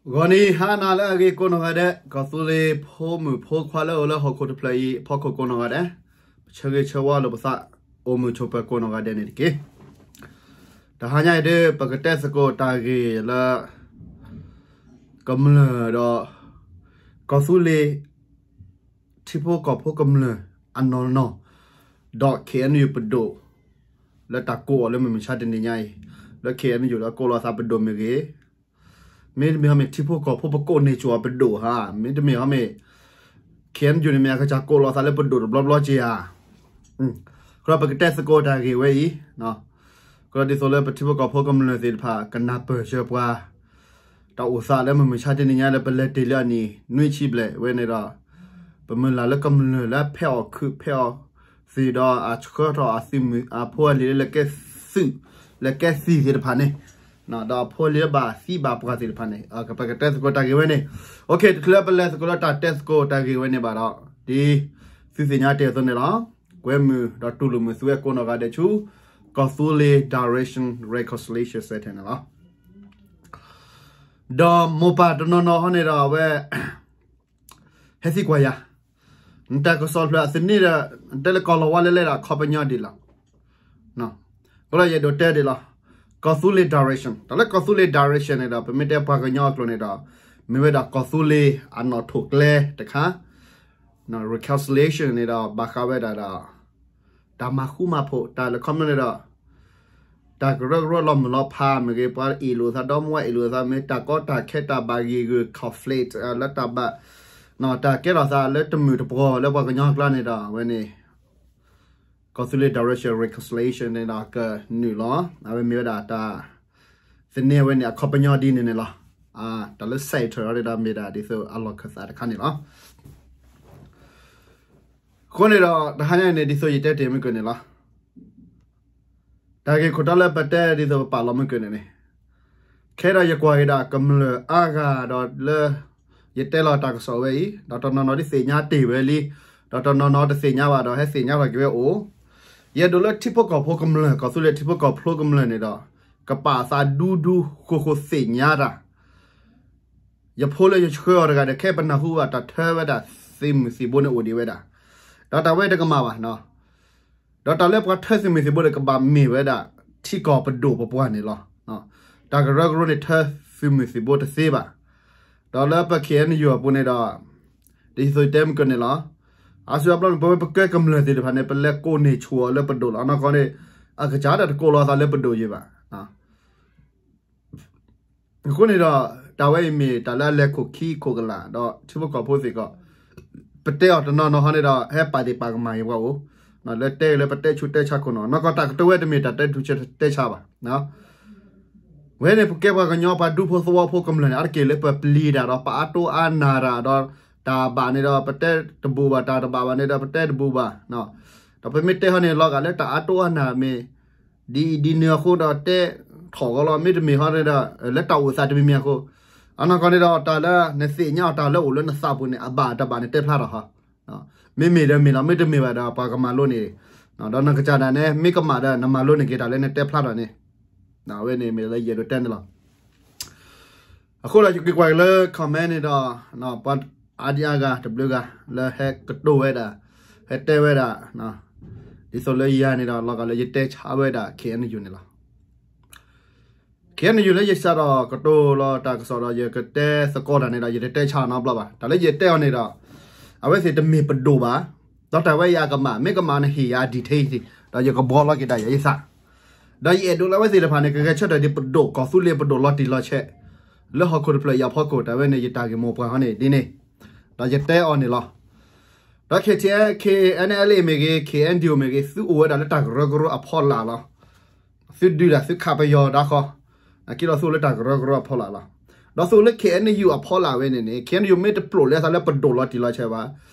ဂီၤနံၤဟါနၤလၢအဂ့ၤကိးနီၢ်ဂၤဒဲး, ကီၢ်သူလ့ၤဖိမုၣ်ဖိခွါလၢအိၣ်လၢဟီၣ်ခိၣ်တဖျၢၣ်အံၤအဖီခိၣ်ကိးနီၢ်ဂၤဒဲး, ပဆၢဂ့ၤဆၢဝါလိာ်ပသး အိၣ်မုာ်ဆိးပၢၤကိးနီၢ်ဂၤဒဲးန့ၣ်တက့ၢ်. တဟါညါအံၤဒ် ပကတဲသကိးတၢ်ဂ့ၢ်လၢ ကမျၢၢ်ဒီး ကီၢ်သူလ့ၤ ထံဖိကီၢ်ဖိကမျၢၢ်အနီၢ်နီၢ်, ဒီး ခ့ၣ်အဲၣ်ယူၣ် ပဒိၣ် လၢတၢ်ကိးအီၤလၢမုၢ်မဆါတနံၤညါအံၤ, လၢ ခ့ၣ်အဲၣ်ယူၣ် လၢကိးလီၤသးပဒိၣ်မ့ၢ်ဂ့ၤ, မ့တမ့ၢ်ဟီမ့ၢ်ထံဖိကီၢ်ဖိပကိးန့ၢ်ကၠိအီၤပဒိၣ်ဧါ, မ့တမ့ၢ်ဟီမ့ၢ် ခ့ၣ်အဲၣ်ယူၣ် န့ၣ်မ့ၢ်အကစၢ်ကိးလီၤသးလၢပဒိၣ်တဘျီဘျီက့ၤဧါ. ကြၢးပကတဲသကိးတၢ်ဂ့ၢ်ဝဲအံၤ, ကြၢးဒ်သိးလၢပထံဖိကီၢ်ဖိကမျၢၢ်သ့ၣ်တဖၣ် ကနၢ်ပၢၢ်စၢၤပှၤ တၢ်အိၣ်သးလၢမုၢ်မဆါတနံၤညါလၢပလဲၤတ့ၢ်လံအနံၣ်နွံဆံဘျဲၣ်ဝဲန့ၣ်ဒီး, ပမုၢ်လၢ်လၢကမျၢၢ်လၢအဖဲးအီၣ်ခုးဖဲးအီၣ်သံးဒီးအဆှၢထီၣ်အသုးမုၢ်အဖိအလံၤလၢလဲၤကဲသုး, လဲၤကဲသံးသ့ၣ်တဖၣ်န့ၣ်, ဒီးအဖိအလံၤလၢဘၣ်သံဘၣ်ပှၢ်သ့ၣ်တဖၣ်န့ၣ်, ပကတဲသကိးတၢ်ဂ့ၢ်ဝဲန့ၣ်, တချုးလၢပလဲၤသကိးလၢတၢ်တဲသကိးတၢ်ဂ့ၢ်ဝဲန့ၣ်ဘၣ်ဒီး, ဒ်သုသ့ၣ်ညါတ့ၢ်အသိးန့ၣ်လီၤ. ကွဲမုာ်ဒီးတူၢ်လိာ်မုာ်သုဝဲကိးနီၢ်ဂၤဒဲးဆူ ကီၢ်သူလ့ၤ Direction Reconciliation Center န့ၣ်လီၤ. ဒီးမိၢ်ပၢ်တနီၤနီၤဟီန့ၣ်ဒီးအဝဲ ဟဲသံကွၢ်ယၤ, နတၢ်ကစီၣ်ဖျၢၣ်အသန့ဒီး တဲလၢကီၢ်လီၤဝါလဲလဲဒီး အခီပညီဒ်လဲၣ်. ကလီယအဲၣ်ဒိးတဲဒ်လီၤ. ကီၢ်သူလ့ၤ direction, တၢ်လၢကီၢ်သူလ့ၤ direction န့ၣ်ဒီး ပမ့ၢ်တဲပှၤကညီအကျိာ်န့ၣ်ဒီး မ့ၢ်ဝဲဒၣ်ကီၢ်သူလ့ၤအနီၣ်ထိၣ်ကျဲတခါ, reconciliation န့ၣ်ဒီး ဘၣ်ဃးဝဲဒၣ်ဒီး တၢ်မၤဃူမၤဖိး တၢ်လၢခီပညီန့ၣ်ဒီး တၢ်ကရၢကရိလီၤမုၢ်လီၤဖးမ့ၢ်ဂ့ၤ, ပှၤအ့ၣ်လိာ်သးဒီမါဝၤအ့ၣ်လိာ်သးမ့ၢ်, တၢ်ကီတၢ်ခဲတၢ်ဘၣ်ဂ့ၢ်ဂုာ် conflict လၢတၢ်ဘၣ်, တၢ်ကဲထီၣ်သးလၢတမုာ်တပှီၤလၢပှၤကညီအကျါန့ၣ်ဒီး အဝဲန့ၣ် ကီၢ်သူလ့ၤ direction reconciliation န့ၣ်ဒီးကနုာ်လီၤ. အဝဲမ့ၢ်ဝဲဒၣ်တၢ်သန့ဝဲန့ၣ် အခီပညီဒ်န့ၣ်န့ၣ်လီၤ. တၢ်လၢ center န့ၣ်ဒီးမ့ၢ်ဒၣ်ဒ်သိးအလီၢ်ခၢၣ်သးတခါန့ၣ်လီၤ. အဃိန့ၣ်ဒီး တဟါညါအံၤန့ၣ် ဒ်သိးယတဲတ့ၢ်မုၢ်ကၢၢ်န့ၣ်လီၤ. တၢ်ဂ့ၢ်ခိၣ်တီလၢပတဲဒ်သိးပပာ်လီၤမုၢ်ကၢၢ်န့ၣ်န့ၣ်, ခဲဒီးယကွၢ်က့ၤဒၣ်ကမျၢၢ်အါဂၤဒီးလၢ ယတဲလီၤတၢ်ကစီၣ်ဝဲအံၤ ဒီးတနီၤနီၤဒ်သ့ၣ်ညါတ့ၢ်ဝဲလံ, ဒီးတနီၤနီၤတသ့ၣ်ညါဘၣ်ဒီး ဟဲသ့ၣ်ညါထီၣ်က့ၤဝဲအိၣ်, ယအဲၣ်ဒိးလၢထံဖိကီၢ်ဖိကမျၢၢ် ကီၢ်သူလ့ၤထံဖိကီၢ်ဖိကမျၢၢ်န့ၣ်ဒီး ကပာ်သးဒူဒူဃိဃိသ့ၣ်ညါတၢ် ယဖိလၢယဆှၢအီၤတဂၤဒီး ခဲပနၢ်ဟူဘၣ်တၢ်ထၢဝဲဒၣ်သုးမုၢ်သံၣ်ဘိန့ၣ်အိၣ်ဒံးဝဲဒၣ်, ဒီးတၢ်ဝဲတကမၣ်ဘၣ်, ဒီးတၢ်လၢပှၤထၢသုးမုၢ်သံၣ်ဘိဒီး ကဘၣ်မ့ၢ်ဝဲဒၣ် ထံကီၢ်ပဒိၣ်ပပှၢ်န့ၣ်လီၤ. တၢ်ကရၢကရိန့ၣ်ထၢသုးမုၢ်သံၣ်ဘိတသ့ဘၣ်. ဒီးလၢပ ခ့ၣ်အဲၣ်ယူၣ် အပူၤန့ၣ်ဒီး ဒ်သိးတဲမုၢ်ကၢၢ်န့ၣ်လီၤ. အါစုအါဘျီန့ၣ် ပဝဲပကဲကမျၢၢ်သ့ၣ်တဖၣ်န့ၣ် ပလဲၤကိးန့ၢ်ဆိၣ်အီၤလၢပဒိၣ်လီၤ. အနီၢ်ကီၢ်န့ၣ် အကစၢ်ဒၣ်တကိးလီၤသးလၢပဒိၣ်ယံၤဘၣ်. အဃိန့ၣ်ဒီး တၢ်ဝဲအံၤမ့ၢ်တၢ်လၢအလဲၤခိၣ်ခံခိၣ်ကလာ် ဒီးထံဖိကီၢ်ဖိသ့ၣ်ကီး ပတဲအီၤတနီၤနီၤဟီန့ၣ်ဒီး ဟဲပာ်သ့ၣ်ပာ်ကမၣ်ယံၤပှၤအိၣ်, လၢတဲလၢပတဲဆူးတဲဆါခိၣ်နီၤ, နီၢ်ကီၢ်တၢ်ကတိၤဝဲတမ့ၢ်တၢ်တဲဆူးတဲဆါဘၣ်. ဝဲန့ၣ် ပကဲပှၤကညီပှၤဒူဖိသဝီဖိကမျၢၢ်န့ၣ် အါတက့ၢ်လၢပပျံၤတၢ်ဒီး ပအါတိအါနၢ်တၢ်ဒီး တၢ်ဘၣ်န့ၣ်ဒီး ပတဲတဘူးဘၣ်, တၢ်တဘၣ်ဘၣ်န့ၣ်ဒီး ပတဲတဘူးဘၣ်. ဒီးပမ့ၢ်တဲဟီန့ၣ် လီၤဂာ်လၢတၢ်အါတိအါနၢ်မ့ၢ် ဒ်အံၤဒ်နုၤအဃိဒီး တဲထီၣ်ဂီၤလီၤ, မ့တမ့ၢ်ဟီန့ၣ်ဒီး လၢတၢ်အိၣ်သးတမံၤမံၤအဃိ, အနီၢ်ကီၢ်န့ၣ်ဒီး တၢ်လၢနသ့ၣ်ညါအီၤတၢ်လၢအိၣ်လၢနသးပူၤန့ၣ် အဘၣ်တဘၣ်န့ၣ်တဲဖျါထီၣ်ဟီ, မ့မ့ၢ်ဒီးမ့ၢ်လီၤ, မ့တမ့ၢ်ဘၣ်ဒီး ပှၤကမၤလိန့ၣ်, ဒီးနကစၢ်ဒၣ်နဲ မ့ၢ်ကမၣ်ဒီး နမၤလိန့ၢ်က့ၤတၢ်လၢနတဲဖျါထီၣ်န့ၣ်, အဝဲန့ၣ်မ့ၢ်လၢယအဲၣ်ဒိးတဲန့ၣ်လီၤ. အဃိဒီးယက့ၤကွၢ်က့ၤလၢ comment န့ၣ်ဒီး ပှၤအါဒံအါဂၤတဘျုးဂၤ လၢဟဲကတိၤဝဲဒၣ် ဟဲတဲဝဲဒၣ် ဒ်သိးလၢယၤန့ၣ်ဒီး လီၤဂာ်လၢယတဲဆါဝဲဒၣ် ခ့ၣ်အဲၣ်ယူၣ် န့ၣ်လီၤ. ခ့ၣ်အဲၣ်ယူၣ် လၢယစးထီၣ်ကတိၤလီၤတၢ်ကစီၣ်ဒီး ယကတဲသကိးတၢ်န့ၣ်ဒီး ယတတဲဆါအီၤနီတဘျီဘၣ်. တၢ်လၢယတဲအီၤန့ၣ်ဒီး အဝဲသ့ၣ်တမ့ၢ်ပဒိၣ်ဘၣ်, ဒီးတၢ်ဝဲယၤကမၣ် မ့ၢ်ကမၣ်န့ၣ်ဟ့ၣ်ယၤ detail ဒီးယကဘှီလီၤက့ၤဒၣ်ယၤယသး, ဒီးယအဲၣ်ဒိးလၢအဝဲသ့ၣ်တဖၣ်န့ၣ် ကဂဲၤဆၢထၢၣ်ဒ်ပဒိၣ် ကီၢ်သူလ့ၤပဒိၣ်လီၤတံၢ်လီၤဆဲး လၢဟီၣ်ခိၣ်တဖျၢၣ်အံၤအဖီခိၣ် တၢ်ဝဲန့ၣ် ယတၢ်ဂ့ၢ်မိၢ်ပှၢ်ဟီန့ၣ်ဒ်န့ၣ်, ဒီးယတဲအီၤန့ၣ်လီၤ. ဒီး ခ့ၣ်အဲၣ်ယူၣ် မ့ၢ်ဂ့ၤ ခ့ၣ်အဲၣ်ယူၣ် မ့ၢ်ဂ့ၤ သုအိၣ်ဝဲဒၣ်လၢတၢ်ကရၢကရိအဖီလာ်လီၤ. သုဒုးဒၣ်သုခးပယီၤဒၣ်ဃီ, အက့ဒီးသုအိၣ်လၢတၢ်ကရၢကရိအဖီလာ်လီၤ. ဒီးသုအိၣ်လၢ ခ့ၣ်အဲၣ်ယူၣ် အဖီလာ်ဝဲန့ၣ်န့ၣ် ခ့ၣ်အဲၣ်ယူၣ် မ့ၢ်တပျိာ်လၢအသးလၢပဒိၣ်လီၤတံၢ်လီၤဆဲးဘၣ်,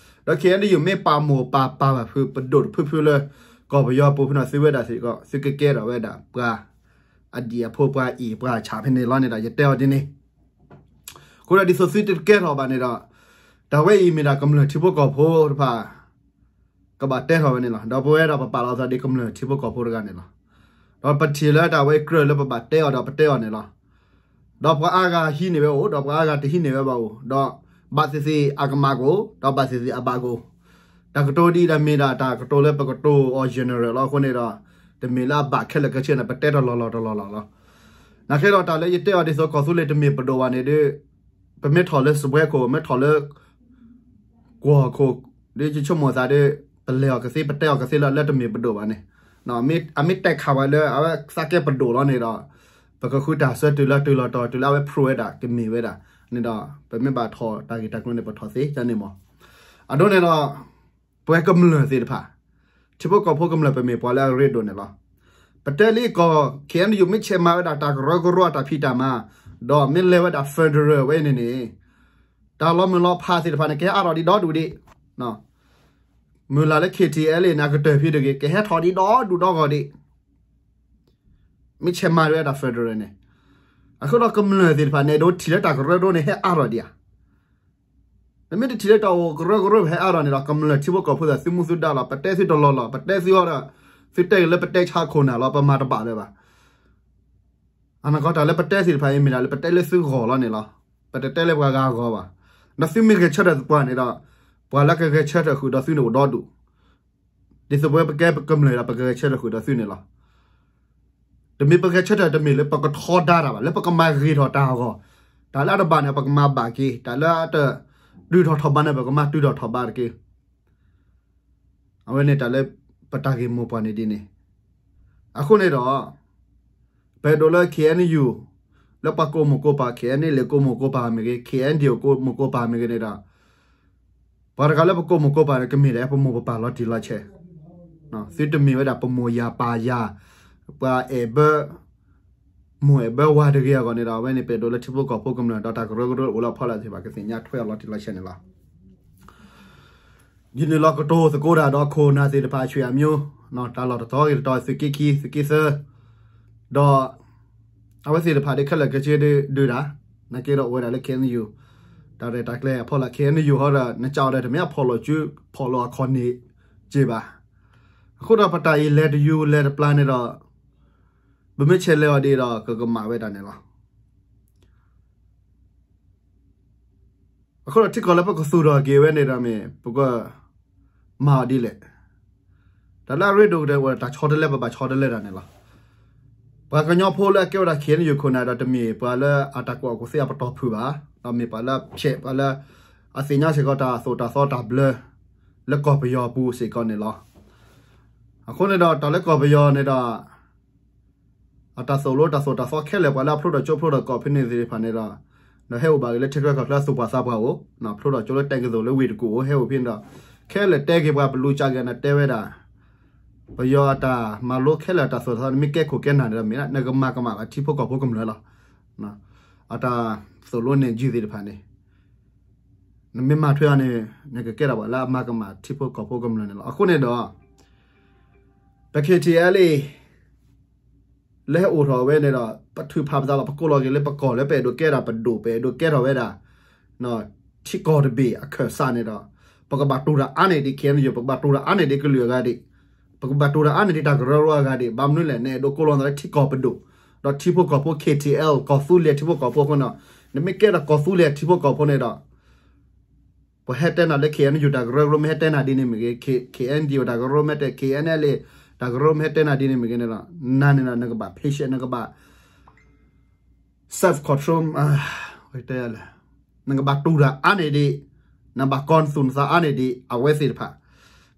ဒီး ခ့ၣ်အဲၣ်ယူၣ် မ့ၢ်ပာ်မိၢ်ပာ်ပၢ်ဘၣ်ဖုး ပဒိၣ်တဖုဖုလၢ ကီၢ်ပယီၤပူၤဖဲန့ၣ် သုဝဲဒၣ်စ့ၢ်ကီး သုကကဲထီၣ်ဝဲဒၣ်ပှၤ အဒံၣ်အဖိ ပှၤအ့ၣ်ပှၤဆၣ်ဖဲန့ၣ်လီၤန့ၣ်ဒီး ယတဲအီၤဒ်န့ၣ်. အဃိဒီးဒ်သိးသုတကဲထီၣ်ဘၣ်န့ၣ်ဒီး တၢ်ဝဲအံၤမ့ၢ်ဒၣ်ကမျၢၢ်ထံဖိကီၢ်ဖိတဖၣ် ကဘၣ်တဲထီၣ်ဝဲန့ၣ်လီၤ. ဒီးပဝဲဒၣ်ပပာ်လီၤသးဒ်ကမျၢၢ်ထံဖိကီၢ်ဖိတဂၤန့ၣ်လီၤ. ဒီးပထံၣ်လၢတၢ်ဝဲအံၤကြၢးလၢပဘၣ်တဲအီၤဒီးပတဲအီၤန့ၣ်လီၤ. ဒီးပှၤအါဂၤဟံးန့ၢ်ဝဲအိၣ် ဒီးပှၤအါဂၤတဟံးန့ၢ်ဝဲဘၣ်အိၣ် ဒီးဘၣ်သ့ၣ်သ့ၣ်အကမၣ်ကအိၣ် ဒီးဘၣ်သ့ၣ်သ့ၣ်အဘၣ်ကအိၣ်, တၢ်ကတိၤဒ်အံၤဒီးမ့ၢ်ဒၣ်တၢ်ကတိၤလၢပကတိၤအီၤ general လီၤအဃိန့ၣ်ဒီး တမ့ၢ်လၢအဘၣ်ခဲလၢာ်ခဲဆ့န့ၣ် ပတဲတလီၢ်လီၢ်တလီၢ်လီၢ်လီၤ. နာ်က့ဒီးတၢ်လၢယတဲအီၤဒ်သိးကီၢ်သူလ့ၤတမ့ၢ်ပဒိၣ်ဘၣ်န့ၣ်ဒီး ပမ့ၢ်ထီၣ်လၢစပွဲခိၣ် မ့ၢ်ထီၣ်လၢ ကွီၢ်ခိၣ် ဒီးယဆိကမိၣ်သးဒီး ပလဲၤအီၤကသ့ ပတဲအီၤကသ့လၢ လၢတမ့ၢ်ပဒိၣ်ဘၣ်န့ၣ်, အမ့ၢ်တဲခးဝဲလၢအဝဲသးကဲပဒိၣ်လီၤန့ၣ်ဒီး ပကဃုတၢ်ဆၢတုၤလၢတုၤလီၤတီၤ တုၤလၢအဝဲ prove ဝဲဒၣ်ကမ့ၢ်ဝဲဒၣ်န့ၣ်ဒီး ပမ့ၢ်ဘၣ်ထီၣ်တၢ်ဂ့ၢ်တၢ်ကျိၤန့ၣ် ပထီၣ်သ့န့ၣ်မး. အဒိန့ၣ်ဒီး ပဝဲကမျၢၢ်သ့ၣ်တဖၣ် ထံဖိကီၢ်ဖိကမျၢၢ်ပမ့ၢ်ပှၤလၢအရ့ဒိၣ်န့ၣ်လီၤ. ပတဲလံကီၢ် ခ့ၣ်အဲၣ်ယူၣ် မ့ၢ်ဆဲးမၤဝဲဒၣ်တၢ်ကရၢကရိအတၢ်ဖံးတၢ်မၤ ဒီးမ့ၢ်လဲၤဝဲဒၣ် federal ဝဲန့ၣ်န့ၣ် တၢ်လီၤမုၢ်လီၤဖးသ့ၣ်တဖၣ်န့ၣ် ကဟဲအါထီၣ်ဒံးဒီဒူၣ်ဒံး, မုၢ်လၢ်လၢ KTLA န့ၣ် အကတၢၢ်ဖံးတဂ့ၤ ကဟဲထီၣ်ဒံးဒီဒူၣ်ဒီဂီၢ်ဒံး မ့ၢ်ဆဲးမၤဝဲဒၣ် federal န့ၣ်, အဃိဒီးကမျၢၢ်သ့ၣ်တဖၣ်န့ၣ် ဒိးထံၣ်လၢတၢ်ကရၢကရိန့ၣ် ဟဲအါထီၣ်ဒံးဧါ. နမ့ၢ်တထံၣ်လၢတၢ်အိၣ်ကရၢကရိဟဲအါထီၣ်န့ၣ်ဒီး ကမျၢၢ်ထံဖိကီၢ်ဖိသး သုမူသုဒါလီၤ. ပတဲသုတလီၢ်လီၢ် ပတဲသုအီၤဒီး သုတဲက့ၤလၢပတဲဆါခိၣ်နၢ်လီၤ. ပမၤတဘၣ်လၢၤဘၣ်. အနီၢ်ကီၢ်တၢ်လၢပတဲသ့ၣ်တဖၣ်အံၤ မ့ၢ်ဒၣ်လၢပတဲလၢသုဂီၢ်လီၤန့ၣ်လီၤ. ပတတဲလၢပှၤဂၤအဂီၢ်ဘၣ်. ဒီးသုမ့ၢ်ဂဲၤဆၢထၢၣ်ပှၤန့ၣ်ဒီး ပှၤလၢကဂဲၤဆၢထၢၣ်ဃုာ်ဒီးသုန့ၣ်အိၣ်ဒီဒူၣ် ဒ်သိးပဝဲပကဲပကမျၢၢ်ဒီး ပကဂဲၤဆၢထၢၣ်ဃုာ်ဒီးသုန့ၣ်လီၤ. တမ့ၢ်ပဂဲၤဆၢထၢၣ်တမ့ၢ်လၢပကထီဒါတၢ်ဘၣ်, လၢပကမၤဂ့ၤထီၣ်တၢ်အဂီၢ်, တၢ်လၢအတဘၣ်န့ၣ် ပကမၤဘၣ်က့ၤ, တၢ်လၢအတတုၤထီၣ်ထီၣ်ဘးန့ၣ် ပကမၤတုၤထီၣ်ထီၣ်ဘးတက့ၢ်. အဝဲန့ၣ်တၢ်လၢပတၢ်ဂ့ၢ်မိၢ်ပှၢ်န့ၣ်ဒ်န့ၣ်, အဃိန့ၣ်ဒီး ပအဲၣ်ဒိးလၢ KNU လၢပှၤကိးမိၢ်ကိးပၢ် KNLA ကိးမိၢ်ကိးပၢ်မ့ၢ်ဂ့ၤ, KNDO ကိးမိၢ်ကိးပၢ်မ့ၢ်ဂ့ၤန့ၣ်ဒီး ပှၤတဂၤလၢပကိးမိၢ်ကိးပၢ်န့ၣ် ကမ့ၢ်ဒၣ်ပမိၢ်ပပၢ်လီၤတံၢ်လီၤဆဲး, သုတမ့ၢ်ဝဲဒၣ်ပမိၢ်ယၤပၢ်ယၤ, ပှၤအဲၣ်ဘၢ မိၢ်အဲၣ်ဘၢဝၤတဂ့ၤအဂီၢ်န့ၣ်ဒီး အဝဲန့ၣ်ပအဲၣ်ဒိးလၢထံဖိကီၢ်ဖိကမျၢၢ်ဒီးတၢ်ကရၢကရိအိၣ်လၢအဖီလာ်သ့ၣ်တဖၣ် ကသ့ၣ်ညါထွဲအီၤလီၤတံၢ်လီၤဆဲးန့ၣ်လီၤ. ယနုာ်လီၤကတိၤသကိးတၢ်ဒီးခိၣ်နၢ်သ့ၣ်တဖၣ် ဆွေမျိုး, တၢ်လီၢ်တတီၤဂ့ၤတတီၤ သုးက့ခံ သုးက့သၢ, ဒီး အဝဲသ့ၣ်တဖၣ်ဒ်ခဲလၢာ်ခဲဆ့ဒုးဒၣ်, နာ်က့ဒီးအိၣ်ဝဲဒၣ်လၢ KNU တၢ်ရဲၣ်တၢ်ကျဲၤအဖီလာ် KNU ဟီဒီး နကးအီၤဒီး တမ့ၢ်အဖီၣ်လိာ်စု ဖီၣ်လိာ်အခီၣ်န့ၣ်က့ဘၣ်. အဃိဒီးပတၢ်အံၤလဲၤတယူၤလဲၤတပျၢ်န့ၣ်ဒီး ပမ့ၢ်ဆဲးလဲၤအီၤဒ်ဒီး ကကမၣ်ဝဲဒၣ်န့ၣ်လီၤ. အဃိဒီးထံကီၢ်လၢပကသူၣ်ထီၣ်က့ၤဝဲန့ၣ်ဒီးမ့ၢ် ပကမၤအီၤဒ်လဲၣ်. တၢ်လၢအရ့ဒိၣ်ကတၢၢ် တၢ်ဆီတလဲ ပဘၣ်ဆီတလဲတၢ်န့ၣ်လီၤ. ပှၤကညီဖိလၢအကဲဝဲဒၣ် KNU ခိၣ်နၢ်ဒီး တမ့ၢ်ပှၤလၢအတၢ်ကူၣ်ဘၣ်ကူၣ်သ့အပတီၢ်ဖုးဘၣ်, ဒီးမ့ၢ်ပှၤလၢဆဲး ပှၤလၢ အသ့ၣ်ညါစ့ၢ်ကီးတၢ်သိၣ်တၢ်သီတၢ်ဘျၢ လၢကီၢ်ပယီၤပူၤစ့ၢ်ကီးန့ၣ်လီၤ. အဃိန့ၣ်ဒီး တၢ်လၢကီၢ်ပယီၤန့ၣ်ဒီး အတၢ်သိၣ်လိတၢ်သိၣ်တၢ်သီခဲလၢာ် ပှၤလၢအဖျိထီၣ်ကၠိဖျိထီၣ်ကီၢ်ဖဲန့ၣ်သ့ၣ်တဖၣ်န့ၣ်ဒီး ဒီးဟဲအိၣ်ဘၣ်က့ၤလၢထံချၢကီၢ်ချၢသူၣ်ပှၢ်သးပှၢ်အိၣ်, ဖျိထီၣ်ကၠိလၢတဲကသိၣ်လၢဝ့ၢ်တကူၣ်အိၣ် ဟဲအိၣ်ဖဲန့ၣ်ဒီး ခဲလၢာ်တဲက့ၤပှၤ ပလူၤကးက့ၤန့ၣ်တဲဝဲဒၣ် ပယီၤအတၢ်မၤလိခဲလၢာ်အတၢ်သိၣ်တၢ်သီ နမ့ၢ်ကဲခိၣ်ကဲနၢ်န့ၣ်ဒီး မ့ၢ်နကမၤကမၣ်ဘၣ်ထံဖိကီၢ်ဖိကမျၢၢ်လီၤ. အတၢ်သိၣ်လိန့ၢ်ယုၢ်သ့ၣ်တဖၣ်န့ၣ် နမ့ၢ်မၤထွဲအီၤန့ၣ် နကကဲထီၣ်ဘၣ်လၢအမၤကမၣ်ထံဖိကီၢ်ဖိကမျၢၢ်န့ၣ်လီၤ. အဃိန့ၣ်ဒီး ပ KTLA လၢဟဲအိၣ်ထီၣ်ဝဲန့ၣ်ဒီး ပထုးဖးပသးလီၤ. ပကိးလီၤက့ၤလၢပကီၢ်လၢပအဲၣ်ဒိးကဲဒၣ်ပဒိၣ် ပအဲၣ်ဒိးကဲထီၣ်ဝဲဒၣ် ထံကီၢ်တဘ့ၣ်အခၢၣ်စးန့ၣ်ဒီး ပကဘၣ်တူၢ်တၢ်အါန့ၢ်ဒံး KNU, ပကဘၣ်တူၢ်တၢ်အါန့ၢ်ဒံးကလုာ်အဂၤဒံး, ပကဘၣ်တူၢ်တၢ်အါန့ၢ်ဒံးတၢ်ကရၢကရိအဂၤဒံး. ဘၣ်မနုၤလဲၣ် နအဲၣ်ဒိးကိးလီၤနသးလၢထံကီၢ်ပဒိၣ်, ဒီးထံဖိကီၢ်ဖိ KTL ကီၢ်သူလ့ၤထံဖိကီၢ်ဖိအဃိန့ၣ်ဒီး နမ့ၢ်ကဲထီၣ်ကီၢ်သူလ့ၤထံဖိကီၢ်ဖိန့ၣ်ဒီး ပှၤဟဲတဲနၤလၢ KNU တၢ်ကရၢကရိမ့ၢ်ဟဲတဲနၤဒ်န့ၣ်မ့ၢ်ဂ့ၤ, K- KNDO တၢ်ကရၢမ့ၢ်ဟဲတဲ KNLA တၢ်ကရၢမ့ၢ်ဟဲတဲနၤဒ်န့ၣ်မ့ၢ်ဂ့ၤန့ၣ်ဒီး နၤန့ၣ်ဒီး နကဘၣ် patient, နကဘၣ် self control, တဲလဲၣ်, နကဘၣ်တူၢ်တၢ်အါန့ၢ်ဒံး, နဘၣ်ကီၢ်သူၣ်နသးအါန့ၢ်ဒံး အဝဲသ့ၣ်တဖၣ်.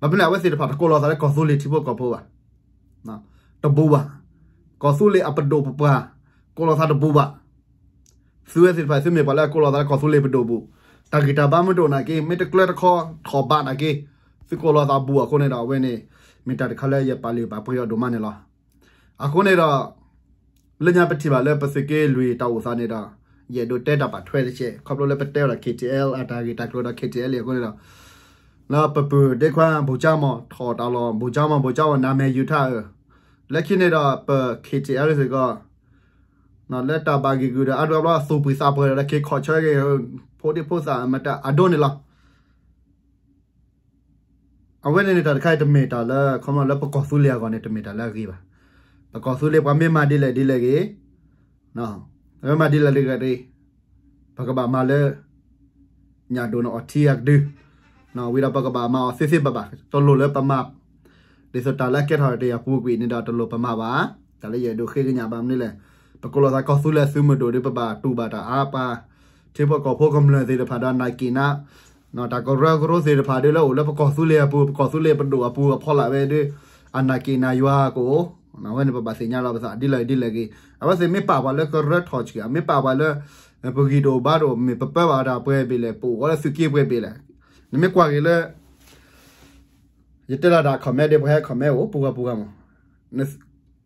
ဘၣ်မနုၤလဲၣ် အဝဲသ့ၣ်တဖၣ်တကိးလီၤသးလၢကီၢ်သူလ့ၤထံဖိကီၢ်ဖိဘၣ်. တဘူးဘၣ်. ကီၢ်သူလ့ၤအပဒိၣ်ပပှၢ် ကိးလီၤသးတဘူးဘၣ်. သုဝဲသ့ၣ်တဖၣ် သုမ့ၢ်ပှၤလၢအကိးလီၤသးလၢကီၢ်သူလ့ၤပဒိၣ်ပူၤ, တၢ်ဂံၢ်တၢ်ဘါမ့ၢ်တအိၣ်နာ်က့ မ့ၢ်တကျၢတခီထီၣ်ဘးနာ်က့ သုကိးလီၤသးဘူးအဃိန့ၣ်ဒီး အဝဲန့ၣ် မ့ၢ်တၢ်တခါလၢယပာ်လုၢ်ပာ်ပှ့ၤအီၤဒိၣ်မးန့ၣ်လီၤ. အဃိန့ၣ်ဒီး လၢညါပထံၣ်ဘၣ်လၢပသုးက့လွံၢ်တၢ်အိၣ်သးန့ၣ်ဒီး ယအဲၣ်ဒိးတဲတၢ်ဘၣ်ထွဲတက့ၢ် ခီဖျိလၢပတဲဝဲဒၣ် KTL အတၢ်ဂ့ၢ်တၢ်ကျိၤဒီး KTL အဃိန့ၣ်ဒီး လၢပပုၢ်ဒ့ခွါ ဘိၣ်ကၠါမီၢ် ထီၣ်တၢ်လီၢ် ဘိၣ်ကၠါမီၢ် ဘိၣ်ကၠါမီၢ် နမ့ၢ်ယူၤထၣ်ဧၢ, လၢခံန့ၣ်ဒီးပ KTL စ့ၢ်ကီး လၢတၢ်ဘၣ်ဂံၢ်ဂုာ်ဒီးအါဘျီဘျီသူၣ်ပှံၤသးပှၢ်ဒီး က့ၤခီၣ်ဆၢက့ၤ ဖိဒံဖိသၣ်မတၤအဒိန့ၣ်လီၤ. အဝဲန့ၣ်န့ၣ် တၢ်တခါအံၤတမ့ၢ်တၢ်လၢ ခီဖျိလၢပကီၢ်သူလ့ၤအဂီၢ်န့ၣ် တမ့ၢ်တၢ်လၢအဂ့ၤဘၣ်. ပကီၢ်သူလ့ၤပှၤမ့ၢ်မၤဒ်လဲၣ်ဒ်လဲၣ်ဂ့ၤ, ဝဲမၤဒ်လဲၣ်တဂၤတဂ့ၤ, ပကဘၣ်မၤလၢ ညၣ်ဒိၣ်န့ၣ်အီထံအကဒု, ဝံၤဒီးပကဘၣ်မၤအီၤသ့သ့ဘၣ်ဘၣ်, တလိၣ်လၢပမၤ ဒ်သိးတၢ်လၢအကဲထီၣ်တယာ်ပူၤကွံာ်န့ၣ်ဒီးတလိၣ်ပမၤဘၣ်, တၢ်လၢယအဲၣ်ဒိးဃ့ကညးဘၣ်မနုၤလဲၣ်, ပကိးလီၤသးကီၢ်သူလ့ၤသုးမုၢ်ဒိၣ်ဒီး ပဘၣ်တူၢ်ဘၣ်တၢ်အါပှၤ ထံဖိကီၢ်ဖိကမျၢၢ်သ့ၣ်တဖၣ်ဒီးနၤက့ၤနၤ, တၢ်ကရၢကရိသ့ၣ်တဖၣ်ဒီးလၢအိၣ်လၢပကီၢ်သူလ့ၤအပူၤ ပကီၢ်သူလ့ၤပဒိၣ်အပူၤအဖီလာ်ဝဲဒီး အနၤက့ၤနၤယွၤကအိၣ်, အဝဲန့ၣ်ပဘၣ်သ့ၣ်ညါလီၤပသးဒ်လဲၣ်ဂ့ၤဒ်လဲၣ်ဂ့ၤ, အဝဲသ့ၣ်မ့ၢ်ပာ်ပှၤလၢကရၢထီၣ်ဆံး မ့ၢ်ပာ်ပှၤလၢ ပဂံၢ်တအိၣ်ဘါတအိၣ် မ့ၢ်ပပၢဘၣ်တၢ်ပှဲၤဘ့ၣ်လဲၣ် ပအိၣ်ဝဲလၢသုးက့ပှဲၤဘ့ၣ်လဲၣ်, နမ့ၢ်ကွၢ်က့ၤလၢ ယတဲလီၤတၢ် comment ဒီး ပှၤဟဲ comment အိၣ်ပူၤဂၤပူၤဂၤမး,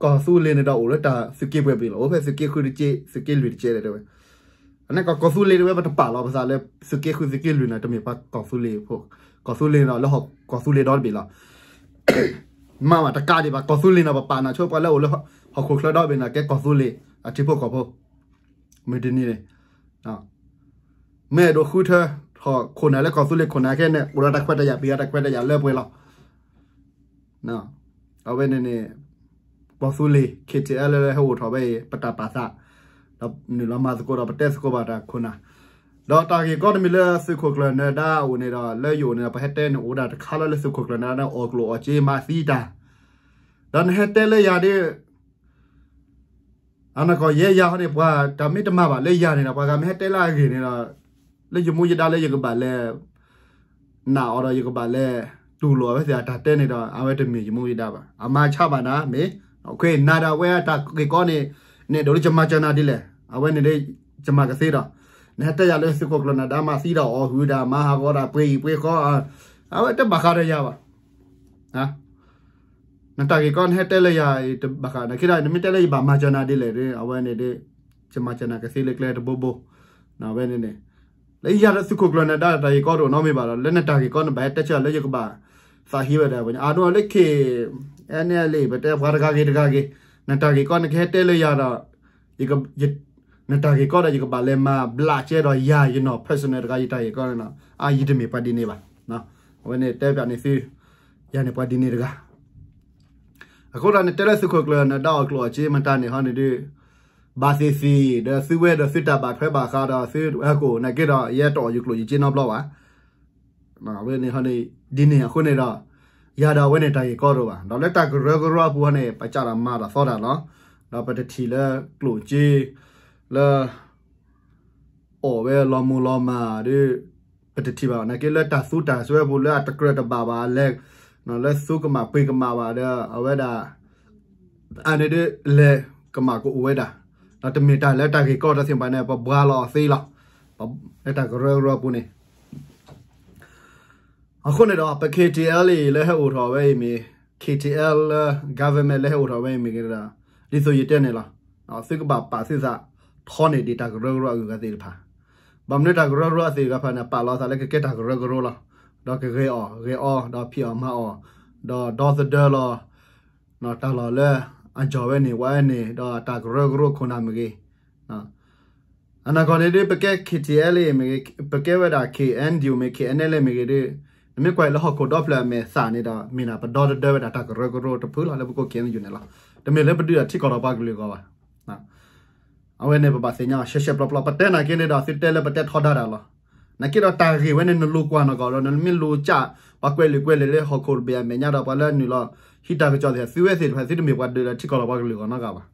ကီၢ်သူလ့ၤန့ၣ်ဒီးအိၣ်လၢတၢ်သုးက့ပှဲၤဘ့ၣ်လီၤ, အိၣ်ဖဲသုးက့ဃုတက့ သုးက့လွံၢ်တက့လဲၣ်တဲဝဲ, အန့ၣ်ကီၢ်သူလ့ၤတဲဝဲ ပတပာ်လီၤပသးလၢ သုးက့ဃုသုးက့လွံၢ်န့ၣ် တမ့ၢ်ပှၤကီၢ်သူလ့ၤ, ကီၢ်သူလ့ၤန့ၣ်ဒီးလၢကီၢ်သူလ့ၤဒီတဘ့ၣ်လီၤ, မ့ၢ်ဝဲတကးဒံးဘၣ် ကီၢ်သူလ့ၤန့ၣ် ပပာ်နၤဆိပှၤလၢအိၣ်လၢဟီၣ်ခိၣ်ချၢဒီဘ့ၣ်န့ၣ် ကဲကီၢ်သူလ့ၤအထံဖိကီၢ်ဖိ မုၢ်တနံၤန့ၣ် မ့ၢ်အဲၣ်ဒိးဃုထၢထီၣ်ခိၣ်နၢ်လၢကီၢ်သူလ့ၤခိၣ်နၢ်ခဲန့ၣ် အိၣ်ဒီးတၢ်ခွဲးတၢ်ယာ် ပှၤတၢ်ခွဲးတၢ်ယာ်လၢပှဲၤလီၤ, အဝဲန့ၣ်န့ၣ် ကီၢ်သူလ့ၤ KTLA လၢဟဲအိၣ်ထီၣ်ဝဲအံၤ ပတၢ်ပာ်သး, ဒီးနုာ်လီၤမၤသကိးဒီးပတဲသကိးဘၣ်တၢ်ခိၣ်နၢ်, ဒီးတၢ်ဂ့ၢ်ကီတမံၤလၢသုးခိၣ်ကျၢၢ်နၢၤဒါအအိၣ်န့ၣ်ဒီး လၢယအိၣ်န့ၣ်ဒီး ပှၤဟဲတဲန့ၣ်အိၣ်ဒၣ်တခါလၢလၢသုးခိၣ်ကျၢၢ်နၢၤဒါန့ၣ် အီၣ်ကျိၣ်အီၣ်စ့မၤသံတၢ်, ဒီးနဟဲတဲလၢယၤဒီး အနီၢ်ကီၢ်ယဲယၤဟီန့ၣ် ပှၤတၢ်မ့ၢ်တမၤဘၣ်လၢယၤန့ၣ်ဒီး ပှၤဂၤမ့ၢ်ဟဲတဲလၢအဂ့ၢ်န့ၣ်ဒီး လၢယမူယဒါလၢယကဘၣ်လဲၤ နာ်အီၤဒီးယကဘၣ်လဲၤတူၢ်လိာ်အဝဲသ့ၣ်အတၢ်တဲန့ၣ်ဒီး အဝဲတမ့ၢ်ယမူယဒါဘၣ်. အမၤဆါဘၣ်နၤမ့ၢ် နၤဒီးအဝဲအတၢ်ဂ့ၢ်ကီန့ၣ် နအဲၣ်ဒိးလၢယမၤစၢၤနၤဒ်လဲၣ်. အဝဲန့ၣ်ဒီး ယမၤကသ့ဒီး နဟဲတဲယၤလၢသုးခိၣ်ကျၢၢ်နၢၤဒါမၤသံဒီးအီၣ်ဟုၣ်တၢ် မၤဟးဂီၤတၢ်ပှ့ၤအံၤပှ့ၤဃီ အဝဲတဘၣ်ဃးဒီးယၤဘၣ်. နတၢ်ဂ့ၢ်ကီနဟဲတဲလၢယၤအံၤတဘၣ်ဃး နက့ဒီး နမ့ၢ်တဲလၢယဘၣ်မၤစၢၤနၤဒ်လဲၣ်ဒီး အဝဲန့ၣ်ဒီး ယမၤစၢၤနၤကသ့လၢကျဲတဘိဘိ အဝဲန့ၣ်န့ၣ် လၢယၤလၢသုးခိၣ်ကျၢၢ်နၢၤဒါတၢ်ဂ့ၢ်ကီတအိၣ်နီတမံၤဘၣ်ဒီး လၢနတၢ်ဂ့ၢ်ကီနဘၣ်ဟဲတဲဆၢလၢယကဘၣ်သးဟံးဝဲဒၣ် အဒိလၢ KNLA ပတဲပှၤတဂၤဂ့ၤတဂၤဂ့ၤ နတၢ်ဂ့ၢ်ကီနကဟဲတဲလၢယၤဒီး နတၢ်ဂ့ၢ်ကီဒီး ယကဘၣ်လဲၤမၤဘျးကဲဒီးယၤယနီၢ် personal တဂၤ ယတၢ်ဂ့ၢ်ကီန့ၣ်ဒီး အါ ယတမ့ၢ်ပှၤဒ်န့ၣ်ဘၣ်. အဝဲန့ၣ်တဲပၠးန့ၢ်သု ယၤန့ၣ်ပှၤဒ်န့ၣ်တဂၤ အဃိဒီးနတဲလၢသုးခိၣ်ကျၢၢ်နၢၤဒါအီၣ်ကျိၣ်အီၣ်စ့မတၤန့ၣ်ဟီန့ၣ်ဒီး ဘၣ်သ့ၣ်သ့ၣ်ဒီးသုဝဲဒီးသုတၢ်ဘၣ်ထွဲဘၣ်ဃးဒီးသုဝဲကိၣ် နက့ဒီး ယဲတအီၣ်ယကျိၣ်ယစ့နီတဘျီဘၣ်. အဝဲန့ၣ်ဟီန့ၣ် ဒ်န့ၣ်အဃိန့ၣ်ဒီး ယၤဒီးအဝဲန့ၣ်တၢ်ဂ့ၢ်ကီတအိၣ်ဘၣ်. ဒီးလၢတၢ်ကရၢကရိအပူၤဟီန့ၣ် ပစးဒီးမၤဒီးသီတၢ်လီၤ. ဒီးပတထံၣ်လၢကျိၣ်စ့ လၢ အီၣ်ဝဲလီၤမူၤလီၤမၢ်ဒီး ပတထံၣ်ဘၣ် နာ်က့လၢတၢ်သူတၢ်စွဲပူၤလၢအတကြၢးတဘၣ်ဘၣ်လဲၣ် လၢသူကမၣ်ပှ့ၤကမၣ်ဘၣ်ဒီး အဝဲဒၣ် အန့ၣ်ဒီးလဲၤကမၣ်ကအိၣ်ဝဲဒၣ် ဒီးတမ့ၢ်တၢ်လၢတၢ်ဂ့ၢ်ကီဒီးသ့ၣ်တဖၣ်န့ၣ် ပဘှါလီၤအီၤသ့လီၤ. လၢတၢ်ကရၢကရိအပူၤန့ၣ် အဃိန့ၣ်ဒီး ပ KTLA လၢဟဲအိၣ်ထီၣ်ဝဲအံၤမ့ၢ် KTLA လၢ government လၢဟဲအိၣ်ထီၣ်ဝဲအံၤမ့ၢ်ဂ့ၤဒီး ဒ်သိးယတဲန့ၣ်လီၤ. သုကဘၣ်ပာ်သုသးထီန့ၢ်ဒံးတၢ်ကရၢကရိအဂုၤအဂၤသ့ၣ်တဖၣ်. ဘၣ်မနုၤတၢ်ကရၢကရိအသ့ၣ်တဖၣ်န့ၣ် ပာ်လီၤသးလၢကကဲတၢ်ကရၢကရိလီၤ. ဒီးကဂဲၤအီၣ်ဂဲၤအီ ဒီးဖံးအီၣ်မၤအီၣ် ဒီးဒီသဒၢလီၤ တၢ်လီၢ်လၢအကီၢ်ဝဲန့ၣ် ဝဲန့ၣ် ဒီးတၢ်ကရၢကရိခိၣ်နၢ်မ့ၢ်ဂ့ၤ အနီၢ်ကီၢ်န့ၣ်ဒီး ပကဲ KTLA မ့ၢ်ဂ့ၤ ပကဲဝဲဒၣ် KNDO မ့ၢ် KNLA မ့ၢ်ဂ့ၤဒီး နမ့ၢ်ကွၢ်လၢဟီၣ်ခိၣ်ဒီဖျၢၣ်အမဲာ်သၣ်န့ၣ်ဒီး မ့ၢ်ဒၣ်ပဒီသဒၢဝဲဒၣ်တၢ်ကရၢကရိတဖုလီၤ လၢပကိး KNU န့ၣ်လီၤ. တမ့ၢ်လၢပဒုးဒၣ်ထံကီၢ်ဒီးပှၤကလုာ်အဂီၢ်ဘၣ်. အဝဲန့ၣ် ပဘၣ်သ့ၣ်ညါအီၤရှဲရှဲပျီပျီ ပတဲနာ်က့န့ၣ်ဒီး သုတဲလၢပတဲထီဒါတၢ်လီၤ. နာ်က့ဒီးတၢ်ဂ့ၢ်ဝဲန့ၣ် နလူၤကွၢ်နီၢ်ကီၢ်ဒီး နမ့ၢ်လူၤကၢ် ပှၤကွဲးလံာ်ကွဲးလဲၢ်လၢဟီၣ်ခိၣ်တဘ့ၣ်အမဲာ်ညါဒီး ပှၤလၢနုာ်လီၤ ဟံးတၢ်ကစီၣ်သ့ၣ် သုဝဲသ့ၣ်တဖၣ် သုတမ့ၢ်ပှၤဒုးလၢထံကီၢ်ဒီးပှၤကလုာ်အဂီၢ်နီတဂၤဘၣ်.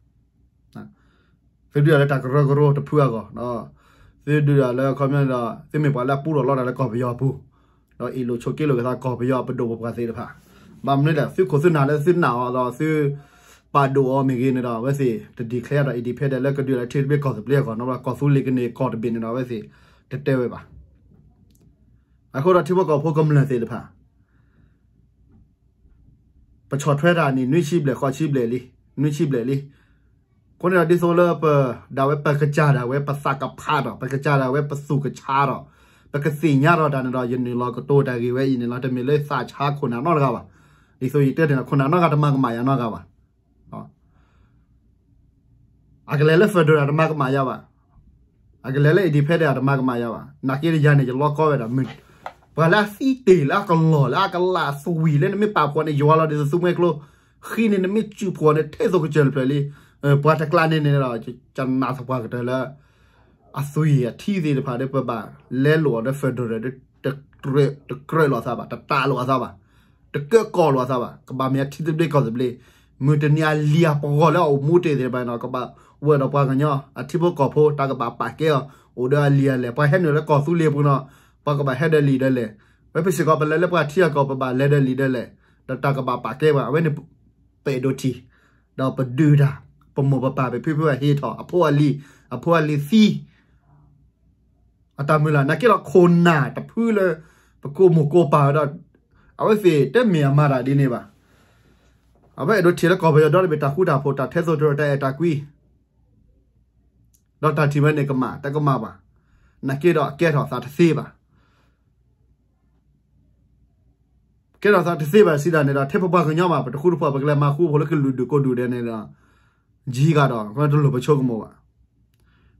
သုဒုးဒၣ်လၢတၢ်ကရၢကရိတဖုအဂီၢ်ဒီး သုဒုးဒၣ်လၢအခီပညီဒီး သုမ့ၢ်ပှၤလၢအပူထီၣ်လီတၢ်လၢကီၢ်ပယီၤအပူၤ ဒီးအ့ၣ်လိာ်ဆိးက့လိာ်က့ၤသးကီၢ်ပယီၤပဒိၣ်ပပှၢ်သ့ၣ်တဖၣ်. ဘၣ်မနုၤလဲၣ် သုခိၣ်သုနၢ်လၢသုနာ်အီၤဒီးသုပာ်ဒိၣ်အီၤမ့ၢ်ဂ့ၤန့ၣ်ဒီး အဝဲသ့ၣ်တ declare ဒီး independent လၢကဒုးလၢထံတဘ့ၣ်ကီၢ်သဘျ့အဂီၢ်နီတဘျီ ကီၢ်သူလ့ၤကန့ၢ်ကီၢ်တဘ့ၣ်န့ၣ်ဒီး အဝဲသ့ၣ်တတဲဝဲဘၣ်. အဃိဒီးထံဖိကီၢ်ဖိကမျၢၢ်သ့ၣ်တဖၣ် ပဆီၣ်ထွဲတၢ်န့ၣ် နွံဆံဘျဲၣ် ဃိးဆံဘျဲၣ်လံ, နွံဆံဘျဲၣ်လံ. အဃိန့ၣ်ဒီးဒ်သိးလၢပ ဒၣ်ဝဲပကစၢ်ဒၣ်ဝဲပသးကဖးဒီး ပကစၢ်ဒၣ်ဝဲပသူၣ်ကဆါဒီး ပကသ့ၣ်ညါဒီးတၢ်န့ၣ်ဒီး ယနုာ်လီၤကတိၤတၢ်ဂ့ၢ်ဝဲအံၤန့ၣ်လီၤ. တမ့ၢ်လၢသးဆါခိၣ်နၢ်နီတဂၤဘၣ်. ဒ်သိးယတဲန့ၣ်လီၤ ခိၣ်နၢ်နီတဂၤတမၤကမၣ်ယၤနီတဂၤဘၣ်. အကလဲၤလၢ federal တမၤကမၣ်ယၤဘၣ်. အကလဲၤလၢ independent တမၤကမၣ်ယၤဘၣ်. နာ်က့ဒီးယၤန့ၣ် ယလီကီဝဲဒၣ် ပှၤလၢအသံတ့ၢ်လၢအကလီၢ်လၢအကလးသွံၣ်လၢနမ့ၢ်ပာ်ဖှိၣ်န့ၣ် ယွၤလီၤဒ်သိးသူမှဲကျိ ဃံန့ၣ် နမ့ၢ်စုၣ်ဖှိၣ်န့ၣ် ထဲသိးကစၢၢ်တဖျၢၣ်လံ. ပှၤတကျါန့ၣ်န့ၣ်ဒီး ကနၣ်သပှၢ်ကတၢၢ်လၢ အသွံၣ်အထံသ့ၣ်တဖၣ်ဒီး ပဘၣ်လဲလိာ်အီၤလၢ federal ဒီး တကြၢးလိာ်အသးဘၣ်, တတၢ်လိာ်အသးဘၣ်, တကၢကီၢ်လိာ်အသးဘၣ်, ကဘၣ်မ့ၢ်အထံသဘျ့ကီၢ်သဘျ့, မုၢ်တနံၤအလံၤအပဂီၢ်လၢအအိၣ်မူတ့ၢ်သ့ၣ်တဖၣ်န့ၣ်ဒီး ကဘၣ်ဝဲဒီးပှၤကညီ အထံဖိကီၢ်ဖိ တၢ်ကဘၣ်ပာ်ကဲအီၤ, အိၣ်ဒီးအလံာ်အလဲၢ်, ပှၤဟဲနုာ်လၢကီၢ်သူလ့ၤပူၤန့ၣ် ပှၤကဘၣ်ဟဲဒီးလံာ်ဒီးလဲၢ်, ဝဲပစ့ၢ်ကီး ပလဲၤလၢပှၤထံအကီၢ် ပဘၣ်လဲၤဒီးလံာ်ဒီးလဲၢ်, ဒီးတၢ်ကဘၣ်ပာ်ကဲပှၤ, အဝဲန့ၣ် ပအဲၣ်ဒိးထံၣ်, ဒီးပဒုးတၢ်, ပမိၢ်ပပၢ် ပဖံပဖုအဟ့ၣ်ထီၣ် အဖိအလံၤ, အဖိအလံၤသံ အတၢ်မုၢ်လၢ်, နာ်က့ဒီးခိၣ်နၢ်တဖုလၢ ပကိးမိၢ်ကိးပၢ်ဝဲဒီး အဝဲသ့ၣ်တမ့ၢ်အမၤတၢ်ဒ်န့ၣ်ဘၣ်. အဝဲအဲၣ်ဒိးထံၣ်လၢကီၢ်ပယီၤဒီတဘ့ၣ် တၢ်ဃူတၢ်ဖိး တၢ်ထဲသိးတရၢ တၢ်အဲၣ်တၢ်ကွံ, ဒီးတၢ်ထံၣ်ဝဲန့ၣ်ကမၣ်, တကမၣ်ဘၣ်. နာ်က့ဒီးအကဲထီၣ်သးတသ့ဘၣ်. ကဲထီၣ်သးတသ့ဘၣ်စံးဒၣ်န့ၣ်ဒီး ထဲပပှၤကညီဘၣ် ပတဃူတဖိး ပကလဲၤမၤဃူဖိးလၢကလုာ်ဒူၣ်ကိးဒူၣ်ဒဲးန့ၣ်ဒီး ယံၤဂၤဒီး တလိၣ်ပဆိကမိၣ်ဘၣ်.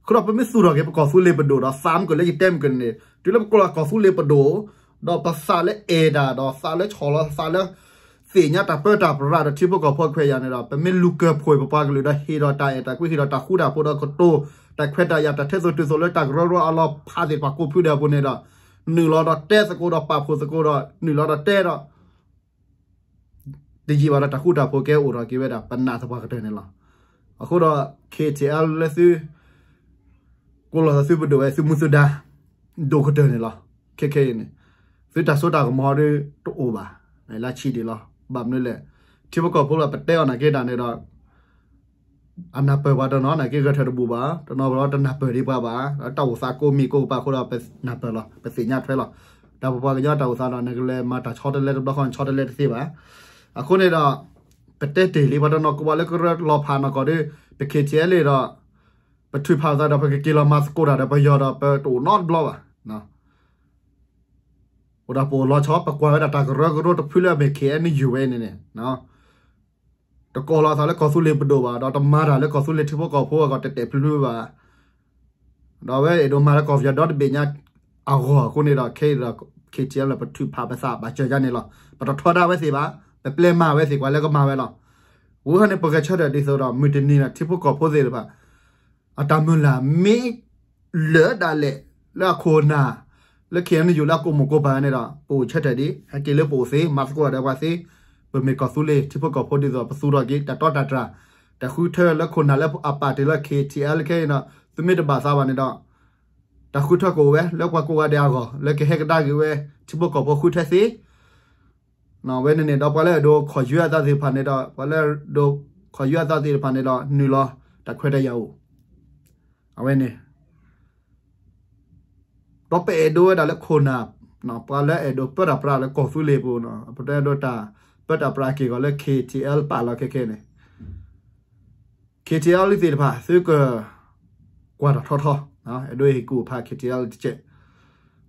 အဃိဒီးပမ့ၢ်သူၣ်ထီၣ်က့ၤ ပကီၢ်သူလ့ၤပဒိၣ်ဒီး သးမုၢ်ကလၢယတဲမုၢ်ကန့ၣ် တုၤလၢပကိးလီၤကီၢ်သူလ့ၤပဒိၣ် ဒီးပသးလၢအဲၣ်တၢ် ဒီးသးလၢဆီၣ်လီၤ သးလၢ သ့ၣ်ညါတၢ်ပၢတၢ်ပြးဒီးထံဖိကီၢ်ဖိခွဲးယာ်န့ၣ်ဒီး ပမ့ၢ်လူၤကၢၢ်ဖှိၣ်ပပှၤကလုာ်ဒီး ဟ့ၣ်ဒီးတၢ်အဲၣ်တၢ်ကွံ ဟ့ၣ်ဒီးတၢ်ဃူတၢ်ဖိးဒီးကတိၤ တၢ်ခွဲးတၢ်ယာ် တၢ်ထဲသိးတုၤသိးလၢတၢ်ကရၢကရိအလီၤဖးသ့ၣ်တဖၣ်ကိးဖုဒဲးအပူၤန့ၣ်ဒီး နုာ်လီၤဒီးတဲသကိးဒီးပာ်ဖှိၣ်သကိးဒီး နုာ်လီၤဒီးတဲဒီး တယံာ်ဘၣ်ဒီးတၢ်ဃူတၢ်ဖိးကဲအိၣ်ထီၣ်က့ၤဝဲဒၣ် ပနာ်သပှၢ်ကတၢၢ်န့ၣ်လီၤ. အဃိဒီး ခ့ၣ်ထံၣ်အဲလ် လၢသု ကိးလီၤသးသုပဒိၣ်ဝဲသုမူသုဒါ ဒိၣ်ကတၢၢ်န့ၣ်လီၤ. ခဲခဲအံၤန့ၣ် သုတၢ်စိတၢ်ကမီၤဒီးတအိၣ်ဘၣ် လၢဆံးဒံးလီၤ. ဘၣ်မနုၤလဲၣ် ထံဖိကီၢ်ဖိလၢပတဲအီၤနာ်က့ဒၣ်န့ၣ်ဒီး အနၢ်ပၢၢ်ပှၤတနီၤနာ်က့ ဂဲၤဆၢထၢၣ်တဘူၣ်ဘၣ်, တနီၤဘၣ်ဒီးတနၢ်ပၢၢ်ဒံးပှၤဘၣ်, ဒီးတၢ်အိၣ်သးကိးမံၤကိးကပၤအဃိဒီး ပနၢ်ပၢၢ်လီၤ, ပသ့ၣ်ညါထွဲလီၤ. တၢ်ပပှၤကညီတၢ်အိၣ်သးဒီး နကလဲၤမၤတၢ်ဆီတလဲတဘျီဃီန့ၣ် ဆီတလဲတသ့ဘၣ်. အဃိန့ၣ်ဒီး ပတဲတ့ၢ်လံ ပှၤတနီၤကိးဘၣ်လၢကရၢလီၤဖးနီၢ်ကီၢ်ဒီး ပခ့ၣ်ထံၣ်အဲလ်ဒီး ပထုးဖးအသးဒီး ပကက့ၤလီၤမၤသကိးတၢ်ဒီးပယီၤဒီး ပတအိၣ်နီတဘျီဘၣ်. အိၣ်ဒၣ်ပအိၣ်လီၤဆီ ပကွၢ်ဝဲဒၣ်တၢ်ကရၢကရိတဖုလၢအမ့ၢ် ခ့ၣ်အဲၣ်ယူၣ် ဝဲန့ၣ်န့ၣ် တကိးလီၤအသးလၢကီၢ်သူလ့ၤပဒိၣ်ဘၣ်, ဒီးတမၤတၢ်လၢကီၢ်သူလ့ၤထံဖိကီၢ်ဖိအဂီၢ် တဲာ်တဲာ်ဖျုးဖျုးဘၣ်. ဒီးအဝဲအဲၣ်ဒိးမၤလၢကီၢ်ပယီၤဒီတဘ့ၣ်ညါအဂီၢ်အဃိန့ၣ်ဒီး ခဲအံၤဒီး ခ့ၣ်ထံၣ်အဲလ် ပထုးဖးပသးဘၣ်စၢၤယါန့ၣ်လီၤ. ပတထီဒါဝဲသ့ၣ်ဘၣ်, ပပျဲမၤဝဲသ့ၣ် ကွၢ်လၢကမၤဝဲလီၤ. ဝဲန့ၣ် ပဂဲၤဆၢထၢၣ်ဒ်သိးဒီး မုၢ်တနံၤန့ၣ် ထံဖိကီၢ်ဖိသ့ၣ်တဖၣ် အတၢ်မုၢ်လၢ်မ့ၢ်လၢာ်ဒၣ်လဲာ် လၢအခိၣ်အနၢ် လၢ ခ့ၣ်အဲၣ်ယူၣ် လၢအကိးမိၢ်ကိးပၢ်န့ၣ်ဒီး ပအိၣ်ဆၢထၢၣ်ဒံး ဟဲက့ၤလၢပအိၣ်သ့ မၤသကိးဒီးပှၤသ့, ပမ့ၢ်ကီၢ်သူလ့ၤ ထံဖိကီၢ်ဖိဒ်သိး ပသူၣ်ထီၣ်က့ၤ တၢ်တီတၢ်တြၢ်, တၢ်ဃုထၢလၢခိၣ်နၢ်လၢအပာ်တ့ၢ်လၢ ခ့ၣ်ထံၣ်အဲလ် ခဲအံၤဒီး သုမ့ၢ်တဘၣ်သးဘၣ်န့ၣ်ဒီး တၢ်ဃုထၢကအိၣ်ဝဲ လၢပှၤကိးဂၤဒဲးအဂီၢ် လၢကဟဲကဒါက့ၤဝဲ ထံဖိကီၢ်ဖိဃုထၢသ့ ဝဲန့ၣ်န့ၣ်ဒီး ပှၤလၢအဒိးခီၣ်ယွဲအသးသ့ၣ်တဖၣ်န့ၣ်ဒီး ပှၤလၢအဒိးခီၣ်ယွဲအသးသ့ၣ်တဖၣ်န့ၣ်ဒီး နုာ်လီၤ တၢ်ခွဲးတၢ်ယာ်အိၣ် အဝဲန့ၣ် ဒီးပအဲၣ်ဒိးဝဲဒၣ်လၢခိၣ်နၢ် ပှၤလၢအဲၣ်ဒိးပၢတၢ်ပြးလၢကီၢ်သူလ့ၤပူၤန့ၣ် ပတအဲၣ်ဒိးတၢ်ပၢတၢ်ပြးက့ၤဂီၤလၢ ခ့ၣ်ထံၣ်အဲလ် ပာ်လီၤခဲခဲန့ၣ် ခ့ၣ်ထံၣ်အဲလ် သ့ၣ်တဖၣ် သုကကွၢ်တၢ်ထီထီ အဲၣ်ဒိးဟ့ၣ်ကူၣ်ဖး ခ့ၣ်ထံၣ်အဲလ် တကဲး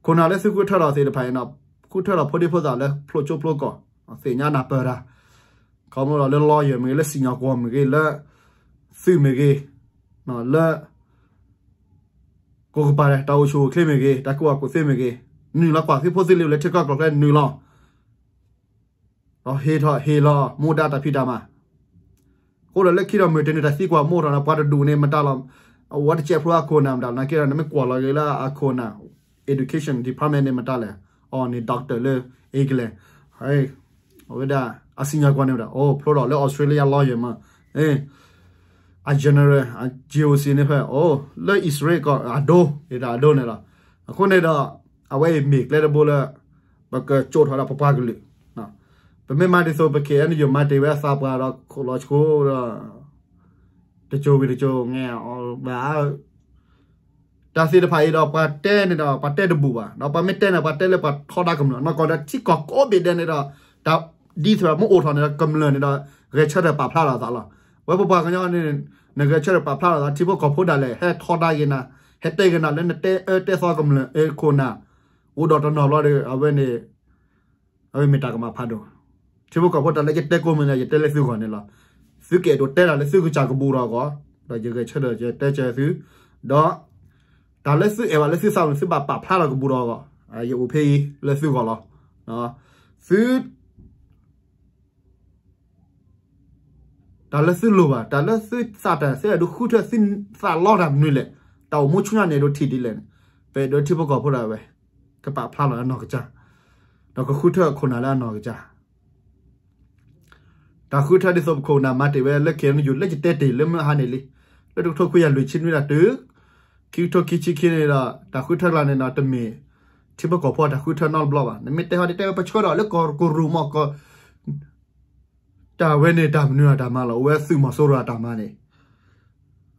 ခိၣ်နၢ်လၢသုဃုထၢထီၣ်သ့ၣ်တဖၣ်အံၤန့ၣ် ဃုထၢထီၣ်ဖိဒံဖိသၣ်လၢဖျိကၠိဖျိကီၢ် သ့ၣ်ညါနၢ်ပၢၢ်တၢ် ခီဖျိလၢ lawyer မ့ၢ်ဂ့ၤ လၢစံၣ်ညီၣ်ကွီၢ်မ့ၢ်ဂ့ၤ လၢသုးမ့ၢ်ဂ့ၤ လၢ ကိးကပၤ တၢ်အိၣ်ဆူၣ်အိၣ်ချ့မ့ၢ်ဂ့ၤ တၢ်ကူၣ်ဘၣ်ကူၣ်သ့မ့ၢ်ဂ့ၤ နုာ်လီၤကွၢ်သုဖိသုလံၤလၢထံကီၢ်ကျိၤကျဲ နုာ်လီၤ ဒီးဟ့ၣ်ထီၣ်ဟ့ၣ်လီၤ မူဒါတၢ်ဖံးတၢ်မၤ အဃိဒီးလၢခံဒီး မုၢ်တနံၤတၢ်သံကွၢ်မူထီၣ်န့ၣ် ပှၤတဒူၣ်န့ၣ်မတၤလီၤ. အဝဲတကဲးဖိအခိၣ်နၢ်မတၤလီၤ. နာ်က့ဒီး နမ့ၢ်ကွၢ်လီၤက့ၤလၢအခိၣ်နၢ် education department န့ၣ်မတၤလဲၣ်. အီၤန့ၣ် doctor လၢ England အဝဲဒၣ် အစံၣ်ညီၣ်ကွီၢ်န့ၣ်ဝဲဒၣ် အိၣ်ဖျိထီၣ်လၢ Australia lawyer မး အ general အ G O C န့ၣ်ဖဲ အိၣ်လၢ Israel ကီၢ် အဒိ ဒ်အဒိန့ၣ်လီၤ. အဃိန့ၣ်ဒီး အဝဲအံၤမ့ၢ်ကျဲတဘိလၢ ပကကၠိထီၣ်ဒၣ်ပပှၤကလုာ် ပမ့ၢ်မၤဒ်သိး ပ ခ့ၣ်အဲၣ်ယူၣ် မၤတ့ၢ်ဝဲအသးပှၢ်ဒီး ခိၣ်လီၤဆိဒီး တကၠိဝံၤတကၠိ ငဲၢ်အီၤဘၣ် တၢ်သ့ၣ်တဖၣ်အံၤဒီး ပှၤတဲန့ၣ်ဒီး ပှၤတဲတဘူၣ်ဘၣ်. ဒီးပှၤမ့ၢ်တဲန့ၣ် ပှၤတဲလၢပှၤထီဒါကမျၢၢ် နီၢ်ကီၢ်ဒီး ထံကီၢ်ကိးဘ့ၣ်ဒဲးန့ၣ်ဒီး တၢ်ဒ်သိးမ့ၢ်အိၣ်ထီၣ်န့ၣ်ဒီး ကမျၢၢ်န့ၣ်ဒီး ဂဲၤဆၢထၢၣ်ပာ်ဖျါလီၤအသးလီၤ. ဝဲပပှၤကညီန့ၣ် နဂဲၤဆၢထၢၣ်ပာ်ဖျါလီၤသး ထံဖိကီၢ်ဖိဒၣ်လဲာ် ဟဲထီဒါက့ၤနၤ ဟဲတဲက့ၤနၤလၢနတဲအၢတဲသီကမျၢၢ် ခိၣ်နၢ် အိၣ်ဒီးတနီၤဘျီဒီး အဝဲန့ၣ် အဝဲမ့ၢ်တၢ်ကမၣ်ဖးဒိၣ် ထံဖိကီၢ်ဖိတၢ်လၢယတဲကိးမုၢ်နံၤ ယတဲလၢသုဂီၢ်န့ၣ်လီၤ. သုကအဲၣ်ဒိးတဲတၢ်လၢသုကစၢ်ကဘူၣ်ထီၣ်အဂီၢ် ဒီးယဂဲၤဆၢထၢၣ်ယတဲဆၢသု ဒီး တၢ်လၢသုအဲၣ်ဘၣ်လၢသုသးန့ၣ် သုဘၣ်ပာ်ဖျါထီၣ်ကဘူၣ်ထီၣ်အဂီၢ် ယအိၣ်ဖဲအံၤလၢသုဂီၢ်လီၤ. သု တၢ်လၢသုလိၣ်ဘၣ်, တၢ်လၢသုသးတၢ် သုအဲၣ်ဒိးဃုထၢ သုသးလီတၢ်မနုၤလဲၣ်, တၢ်အိၣ်မူဆူညါန့ၣ် အဲၣ်ဒိးထံၣ်ဒ်လဲၣ်န့ၣ်, ပအဲၣ်ဒိးထံဖိကီၢ်ဖိဒၣ်ဝဲ ကပာ်ဖျါလီၤလၢနီၢ်ကစၢ်, ဒီးကဃုထၢခိၣ်နၢ်လၢအနီၢ်ကစၢ် တၢ်ဃုထၢဒ်သိးပခိၣ်ပနၢ်မၤတ့ၢ်ဝဲလၢ ခ့ၣ်အဲၣ်ယူၣ် လၢယတဲတ့ၢ်လၢမဟါန့ၣ်လံ, လၢတကထိခွံကယၤလွံၢ်ဆံနွံဒၣ်တုၤ ခံကထိခံဆံခံန့ၣ်ဒီး တၢ်ဃုထၢကျါန့ၣ်ဒီး တမ့ၢ်ထံဖိကီၢ်ဖိတၢ်ဃုထၢနီတဘျီဘၣ်. နမ့ၢ်တဲဟီဒ်တဲဝဲ ပဆှၢဒီးလၢကီၢ်ကရူၢ်မီၢ်ကီၢ် တၢ်ဝဲန့ၣ်တၢ်မနုၤအတၢ်မၤလီၤ, အိၣ်ဝဲသုးမီၤစိရိၤအတၢ်မၤန့ၣ်.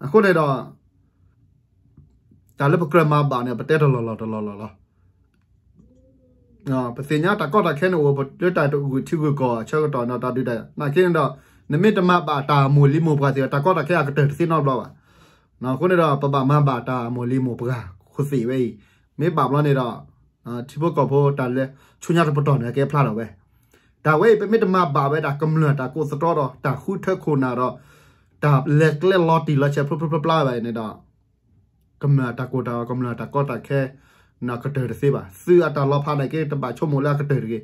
အဃိန့ၣ်ဒီး တၢ်လၢပကြၢးမၤဘၣ်န့ၣ် ပတဲတလီၢ်လီၢ်တလီၢ်လီၢ်လီၤ. ပသ့ၣ်ညါတၢ်ကီတၢ်ခဲန့ၣ်အိၣ်လၢတၢ်ဂုာ်ထံဂုာ်ကီၢ်ဆၢကတီၢ်န့ၣ် တၢ်ဒုးတၢ်နာ်က့န့ၣ်ဒီး နမ့ၢ်တမၤဘၣ်တၢ်မိၢ်လံၤမိၢ်ပှၢ်သ့ၣ် တၢ်ကီတၢ်ခဲအကတၢၢ်တသ့နီတဘျီဘၣ်. အဃိန့ၣ်ဒီး ပဘၣ်မၤဘၣ်တၢ်မိၢ်လံၤမိၢ်ပှၢ်ခိၣ်သ့ၣ်ဝဲအံၤ, မ့ၢ်ဘၣ်ဘျီန့ၣ်ဒီး ထံဖိကီၢ်ဖိတၢ်လဲၤဆူညါတပတီၢ်န့ၣ် ကဲဖျါထီၣ်ဝဲ. တၢ်ဝဲအံၤ ပမ့ၢ်တမၤဘၣ်ဝဲဒၣ်ကမျၢၢ်တၢ်ကိးသတြီဒီး တၢ်ဃုထၢခိၣ်နၢ်ဒီး တၢ်လဲၤကျဲလီၤတံၢ်လီၤဆဲးဖျိဖျိဖျါဖျါဘၣ်အံၤန့ၣ်ဒီး ကမျၢၢ်အတၢ်ကိၢ်တၢ်ဂီၤ ကမျၢၢ်အတၢ်ကီတၢ်ခဲ န့ၣ်ကတၢၢ်တသ့ဘၣ်. သုးအတၢ်လီၤဖးန့ၣ်က့ တဘၣ်ဆိကမိၣ်လၢအကတၢၢ်တဂ့ၤ.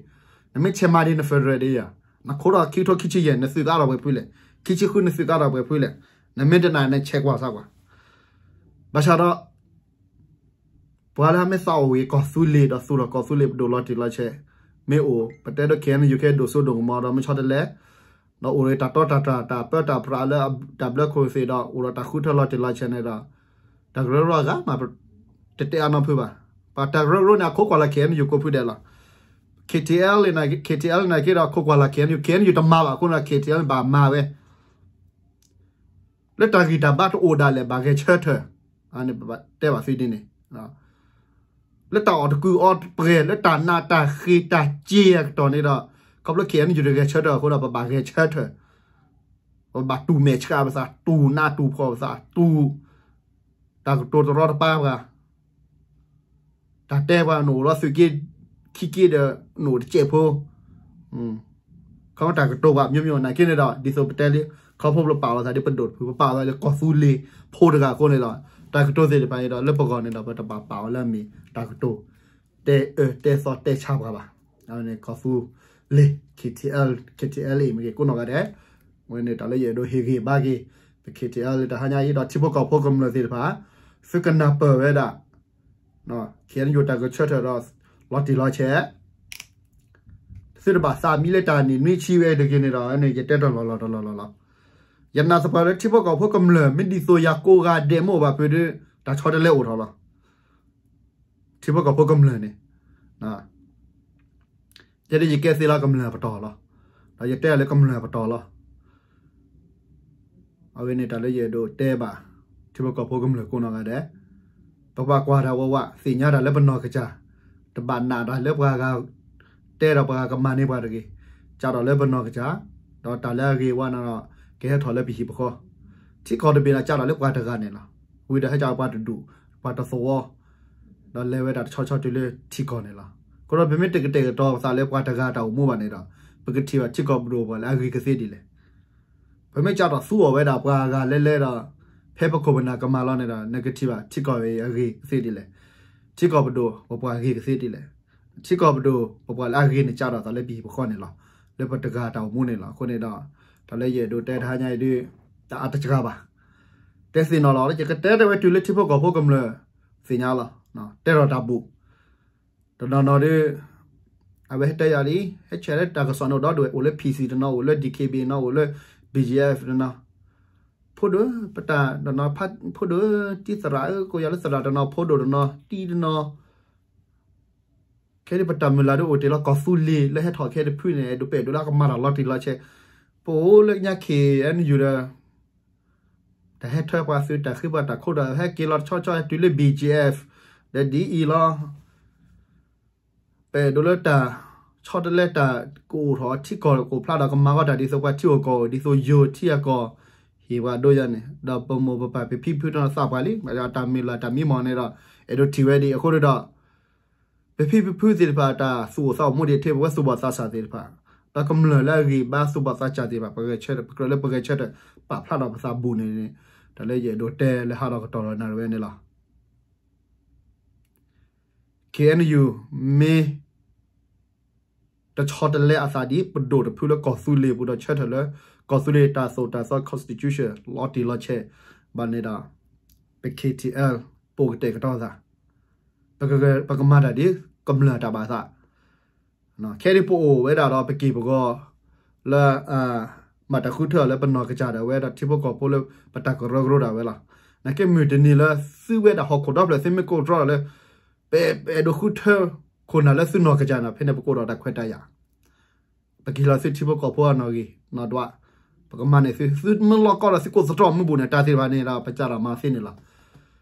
နမ့ၢ်ဆဲးမၤဒ်န federal ဒ်ယၤ, နခိးထီၣ်ခံကထိခံဆံယဲၢ် နသုးသးထီၣ်ပှဲၤဖုလဲၣ်, ခံဆံဃုနသုးသးထီၣ်ပှဲၤဖုလဲၣ်, နမ့ၢ်တနာ်န့ၣ် ဆဲးကွၢ်စၢ်ကွၢ်. ဘၣ်ဆၣ်ဒီး ပှၤလၢမ့ၢ်သးအိၣ်ဂ့ၤကီၢ်သူလ့ၤဒီးသူၣ်ထီၣ်ကီၢ်သူလ့ၤပဒိၣ်လီၤတံၢ်လီၤဆဲး မ့ၢ်အိၣ် ပတဲဒိ ခ့ၣ်အဲၣ်ယူၣ် ကဟဲဒိၣ်စိဒိၣ်ကမီၤဒီးမ့ၢ်ဆီတလဲ ဒီးအိၣ်ဒီးတၢ်တီတၢ်တြၢ် တၢ်ပၢတၢ်ပြးလၢတၢ်ဘျၢခိၣ်သ့ၣ်ဒီး အိၣ်ဒီးတၢ်ဃုထၢလီၤတံၢ်လီၤဆဲးန့ၣ်ဒီး တၢ်ကရၢကရိအဂၤမး တတဲအါနီတဖုဘၣ်. ပှၤတၢ်ကရၢကရိန့ၣ် အခိးကွၢ်လီၤ ခ့ၣ်အဲၣ်ယူၣ် ကိးဖုဒဲးလီၤ. ခ့ၣ်ထံၣ်အဲလ် ခ့ၣ်ထံၣ်အဲလ် န့ၣ်က့ဒီး ခိးကွၢ်လီၤ ခ့ၣ်အဲၣ်ယူၣ်, ခ့ၣ်အဲၣ်ယူၣ် တမၤဘၣ်အဃိန့ၣ် ခ့ၣ်ထံၣ်အဲလ် ဘၣ်မၤဝဲ လၢတၢ်ဂံၢ်တၢ်ဘါတအိၣ်ဒၣ်လဲာ် ဘၣ်ဂဲၤဆၢထၢၣ်, အန့ၣ်ပတဲဘၣ်သုဒ်န့ၣ်, လၢတၢ်အီၣ်တကုာ်အီပှဲၤ လၢတၢ်နးတၢ်ဃ့တၢ်စ့အကတီၢ်န့ၣ်ဒီး ခီဖျိ ခ့ၣ်အဲၣ်ယူၣ် တဂဲၤဆၢထၢၣ်အဃိဒီး ပဘၣ်ဂဲၤဆၢထၢၣ်, ပဘၣ်တူၢ်မဲာ်ဆှးပသး, တူၢ်နးတူၢ်ဖှီၣ်ပသး, တူၢ်တၢ်ကတိၤတရီတပါပှၤ တၢ်တဲပှၤ နအိၣ်လီၤသုးက့ခံက့ဒီး နအိၣ်တစဲးဖိ, ခီဖျိတၢ်ကတိၤပှၤ မျိုးမျိုး နာ်က့န့ၣ်ဒီး ဒ်သိးပတဲလံ ခီဖျိပပာ်လီၤသးဒ်ပဒိၣ်တဖု ပပာ်လီၤသးလၢကီၢ်သူလ့ၤဖိတဂၤအဃိန့ၣ်ဒီး တၢ်ကတိၤသ့ၣ်တဖၣ်န့ၣ်ဒီး လၢပဂီၢ်န့ၣ်ဒီး ပတဘၣ်ပာ်အီၤလၢအမ့ၢ်တၢ်ကတိၤ တဲအၢတဲသီတဲဆါပှၤဘၣ်. အဝဲန့ၣ်ကီၢ်သူလ့ၤ ခ့ၣ်ထံၣ်အဲလ် ခ့ၣ်ထံၣ်အဲလ် အံၤမ့ၢ်ဂ့ၤ ကိးနီၢ်ဂၤဒဲး, အဝဲန့ၣ်တၢ်လၢယအဲၣ်ဒိးဟ့ၣ်ဂံၢ်ဘါက့ၤ ပ ခ့ၣ်ထံၣ်အဲလ် တဟါညါအံၤဒီး ထံဖိကီၢ်ဖိကမျၢၢ်သ့ၣ်တဖၣ် သုကနၢ်ပၢၢ်ဝဲဒၣ် ခ့ၣ်အဲၣ်ယူၣ် တၢ်ဂဲၤဆၢထၢၣ်ဒီး လီၤတံၢ်လီၤဆဲး သုတဘၣ်သးမံလၢတၢ်နံၣ်နွံဆံဝဲတဂ့ၤန့ၣ်ဒီး န့ၣ်ယတဲတလီၢ်လီၢ်တလီၢ်လီၢ်လီၤ. ယနာ်သပှၢ်လၢထံဖိကီၢ်ဖိကမျၢၢ် မ့ၢ်ဒ်သိးယၤကိးဂၤဒဲးမ့ၢ်အိၣ်ဘၣ်ဖုဒုး တၢ်ဆီတလဲအိၣ်ထီၣ်လီၤ. ထံဖိကီၢ်ဖိကမျၢၢ်န့ၣ် ယဲဒၣ်ယကဲသ့လၢကမျၢၢ်ပတီၢ်လီၤ. ဒီးယတဲလၢကမျၢၢ်ပတီၢ်လီၤ. အဝဲန့ၣ်တၢ်လၢယအဲၣ်ဒိးတဲဘၣ် ထံဖိကီၢ်ဖိကမျၢၢ်ကိးနီၢ်ဂၤဒဲး, ပဘၣ်ကွၢ်တၢ်ဝးဝး သ့ၣ်ညါတၢ်လၢပနီၢ်ကစၢ်, တဘၣ်နာ်တၢ်လၢပှၤဂၤ တဲဒီးပှၤဂၤကမၤန့ၢ်ပှၤတဂ့ၤ, ကးထီၣ်လၢပနီၢ်ကစၢ်, ဒီးတၢ်လၢအဂ့ၤဝဲန့ၣ်ဒီး ကဟဲထီၣ်လၢပဟံၣ်ပဃီ, ထံကီၢ်တဘ့ၣ်န့ၣ် ကးထီၣ်လၢပှၤတဂၤန့ၣ်လီၤ. ဝံၤဒီးဟဲကးပှၤတဒူၣ် ပှၤတသဝီ ဒီးလဲၤဝဲဒၣ်တဆီဆီတုၤလၢထံကီၢ်န့ၣ်လီၤ. အဃိဒီးပမ့ၢ်တကတဲာ်ကတီၤပသးလၢပှၤတဂၤတၢ်အိၣ်မူဘၣ်န့ၣ်ဒီး ပကထံၣ်ဘၣ်ထံကီၢ်ပဒိၣ်ပှၤလၢအဂ့ၤကသ့ဒ်လဲၣ်. ပမ့ၢ်ကးထီၣ်သူအီၤဝဲဒၣ်ပှၤဂၤလဲလဲဒီး ဖဲပခိၣ်ပနၢ်ကမၤလီၤန့ၣ်ဒီး နကထံၣ်ဘၣ်ထံကီၢ်အဂ့ၤကသ့ဒ်လဲၣ်. ထံကီၢ်ပဒိၣ်ပပှၤဂ့ၤကသ့ဒ်လဲၣ်. ထံကီၢ်ပဒိၣ်ပပှၤလၢအဂ့ၤန့ၣ် ကးထီၣ်သးလၢပဟံၣ်ပဃီန့ၣ်လီၤ. လၢပတဂၤတၢ်အိၣ်မူန့ၣ်လီၤ. အဃိန့ၣ်ဒီး တၢ်လၢယအဲၣ်ဒိးတဲတဟါညါအံၤဒုး တအါတစှၤဘၣ်. တဲသ့ၣ်နီၣ်လီၤ ယကတဲတဝဲတုၤလၢထံဖိကီၢ်ဖိကမျၢၢ်သ့ၣ်ညါလီၤ. တဲထီၣ်တၢ်ဘူၣ် တနီၤနီၤဒုး အဝဲဟဲတဲယၤလံ ဟဲဆဲးလၢတၢ်ကစီၣ်န့ၣ်ဒီး အိၣ်လၢ P C တနီၤ အိၣ်လၢ D K B တနီၤ အိၣ်လၢ B G F တနီၤ ဖိဒိၣ် ပတၢ်တနီၤ ဖိဒိၣ် တံၢ်သရၣ်ဧၢ ကိးယၤလၢသရၣ်တနီၤ ဖိဒိၣ်တနီၤ တံၢ်တနီၤ ခဲဒုးပတၢ်မုၢ်လၢ်ဒုးအိၣ်တ့ၢ်လီၤ ကီၢ်သူလ့ၤလၢဟဲထီၣ်ခဲတဖုန့ၣ် ဒိးပဲၣ်ဒိးလၢကမၤတၢ်လီၤတံၢ်လီၤဆဲး ပအိၣ်လၢညါ K N U ဒီး တၢ်ဟဲထၢပှၤသုး တၢ်ဃ့ပှၤတၢ်ခိၣ်ဒီး ဟဲက့ၤလီၤတဆီဆီတုၤလၢ B G F ဒီး ဒ်အံၤလီၤ. ပအဲၣ်ဒိးလၢတၢ်ဆီတလဲတၢ်ကအိၣ်ထီၣ် ထံကီၢ်ကအိၣ်ဖျါဒီး ကမၤကီတၢ်ဒ်သိးပှၤထံအိၣ်ကီၢ်အိၣ် ဒ်သိးယိၤထံအကီၢ် ဟ့ၣ်ပှၤဒိယၤန့ၣ် ဒီးပမိၢ်ပပၢ်ပဖံပဖုတနီၤသးပှၢ်လံ တၢ်မုၢ်လၢ်တၢ်မံမီၢ်န့ၣ်ဒီး အဲၣ်ဒိးထံၣ်ဝဲဒ်အံၤ အဃိန့ၣ်ဒီး ပဖံပဖုသ့ၣ်တဖၣ် တၢ်သူၣ်အိၣ်သးအိၣ်မူဒ်ထံ ပဝဲသူၣ်ဘီၣ်သးစၢ်သ့ၣ်တဖၣ် ဒီးကမျၢၢ်လၢအဂံၢ်ဘါသူၣ်ဘီၣ်သးစၢ်သ့ၣ်တဖၣ် ပကြၢးလၢပဂဲၤဆၢထၢၣ် ပာ်ဖျါထီၣ်ပသးဘူၣ်န့ၣ်န့ၣ် တၢ်လၢယအဲၣ်ဒိးတဲလၢဟါဒီးကတီၢ်ဒီးနၣ်ရံၣ်ဝဲန့ၣ်လီၤ. K N U မ့ၢ် တဆီတလဲအသးဒ်ပဒိၣ်တဖုလၢကီၢ်သူလ့ၤပူၤဒီးဆၢထၢၣ်လၢ ကီၢ်သူလ့ၤတၢ်သိၣ်တၢ်သီ constitution လီၤတံၢ်လီၤဆဲးဘၣ်န့ၣ်ဒီး ပ K T L ပအိၣ်ကတဲာ်ကတီၤသး, ပကမၤတၢ်ဒ်ကမျၢၢ်တၢ်ဘၣ်သး ခဲအံၤပအိၣ်ဝဲဒၣ်ဒီးပက့ၢ်ပဂီၤလၢ မၤတၢ်ဃုထၢအီၤလၢပနီၢ်ကစၢ်ဒၣ်ဝဲဒီးထံဖိကီၢ်ဖိလၢပတၢ်ကရၢကရိဒၣ်ဝဲလီၤ. နာ်က့မုၢ်တနံၤလၢသုဝဲဒၣ်ဟီၣ်ခိၣ်ဒီဖျၢၣ်သုမ့ၢ်ကိးတြီဒီးလၢ ပအဲၣ်ဒိးဃုထၢခိၣ်နၢ်လၢသုနီၢ်ကစၢ်န့ၣ် ဖဲန့ၣ်ပကအိၣ်ဒီးတၢ်ခွဲးတၢ်ယာ် ပကဟ့ၣ်လီၤသုထံဖိကီၢ်ဖိအနီၣ်ဂံၢ်နီၣ်ဒွး, ပကမၤန့ၢ်သု, သုမ့ၢ်လီၢ်ကီၢ်ဒီးသုကိးသတြီမုၢ်ဘူၣ်န့ၣ် တၢ်သ့ၣ်တဖၣ်န့ၣ်ဒီး ပကစၢ်ဒၣ်မၤသ့န့ၣ်လီၤ.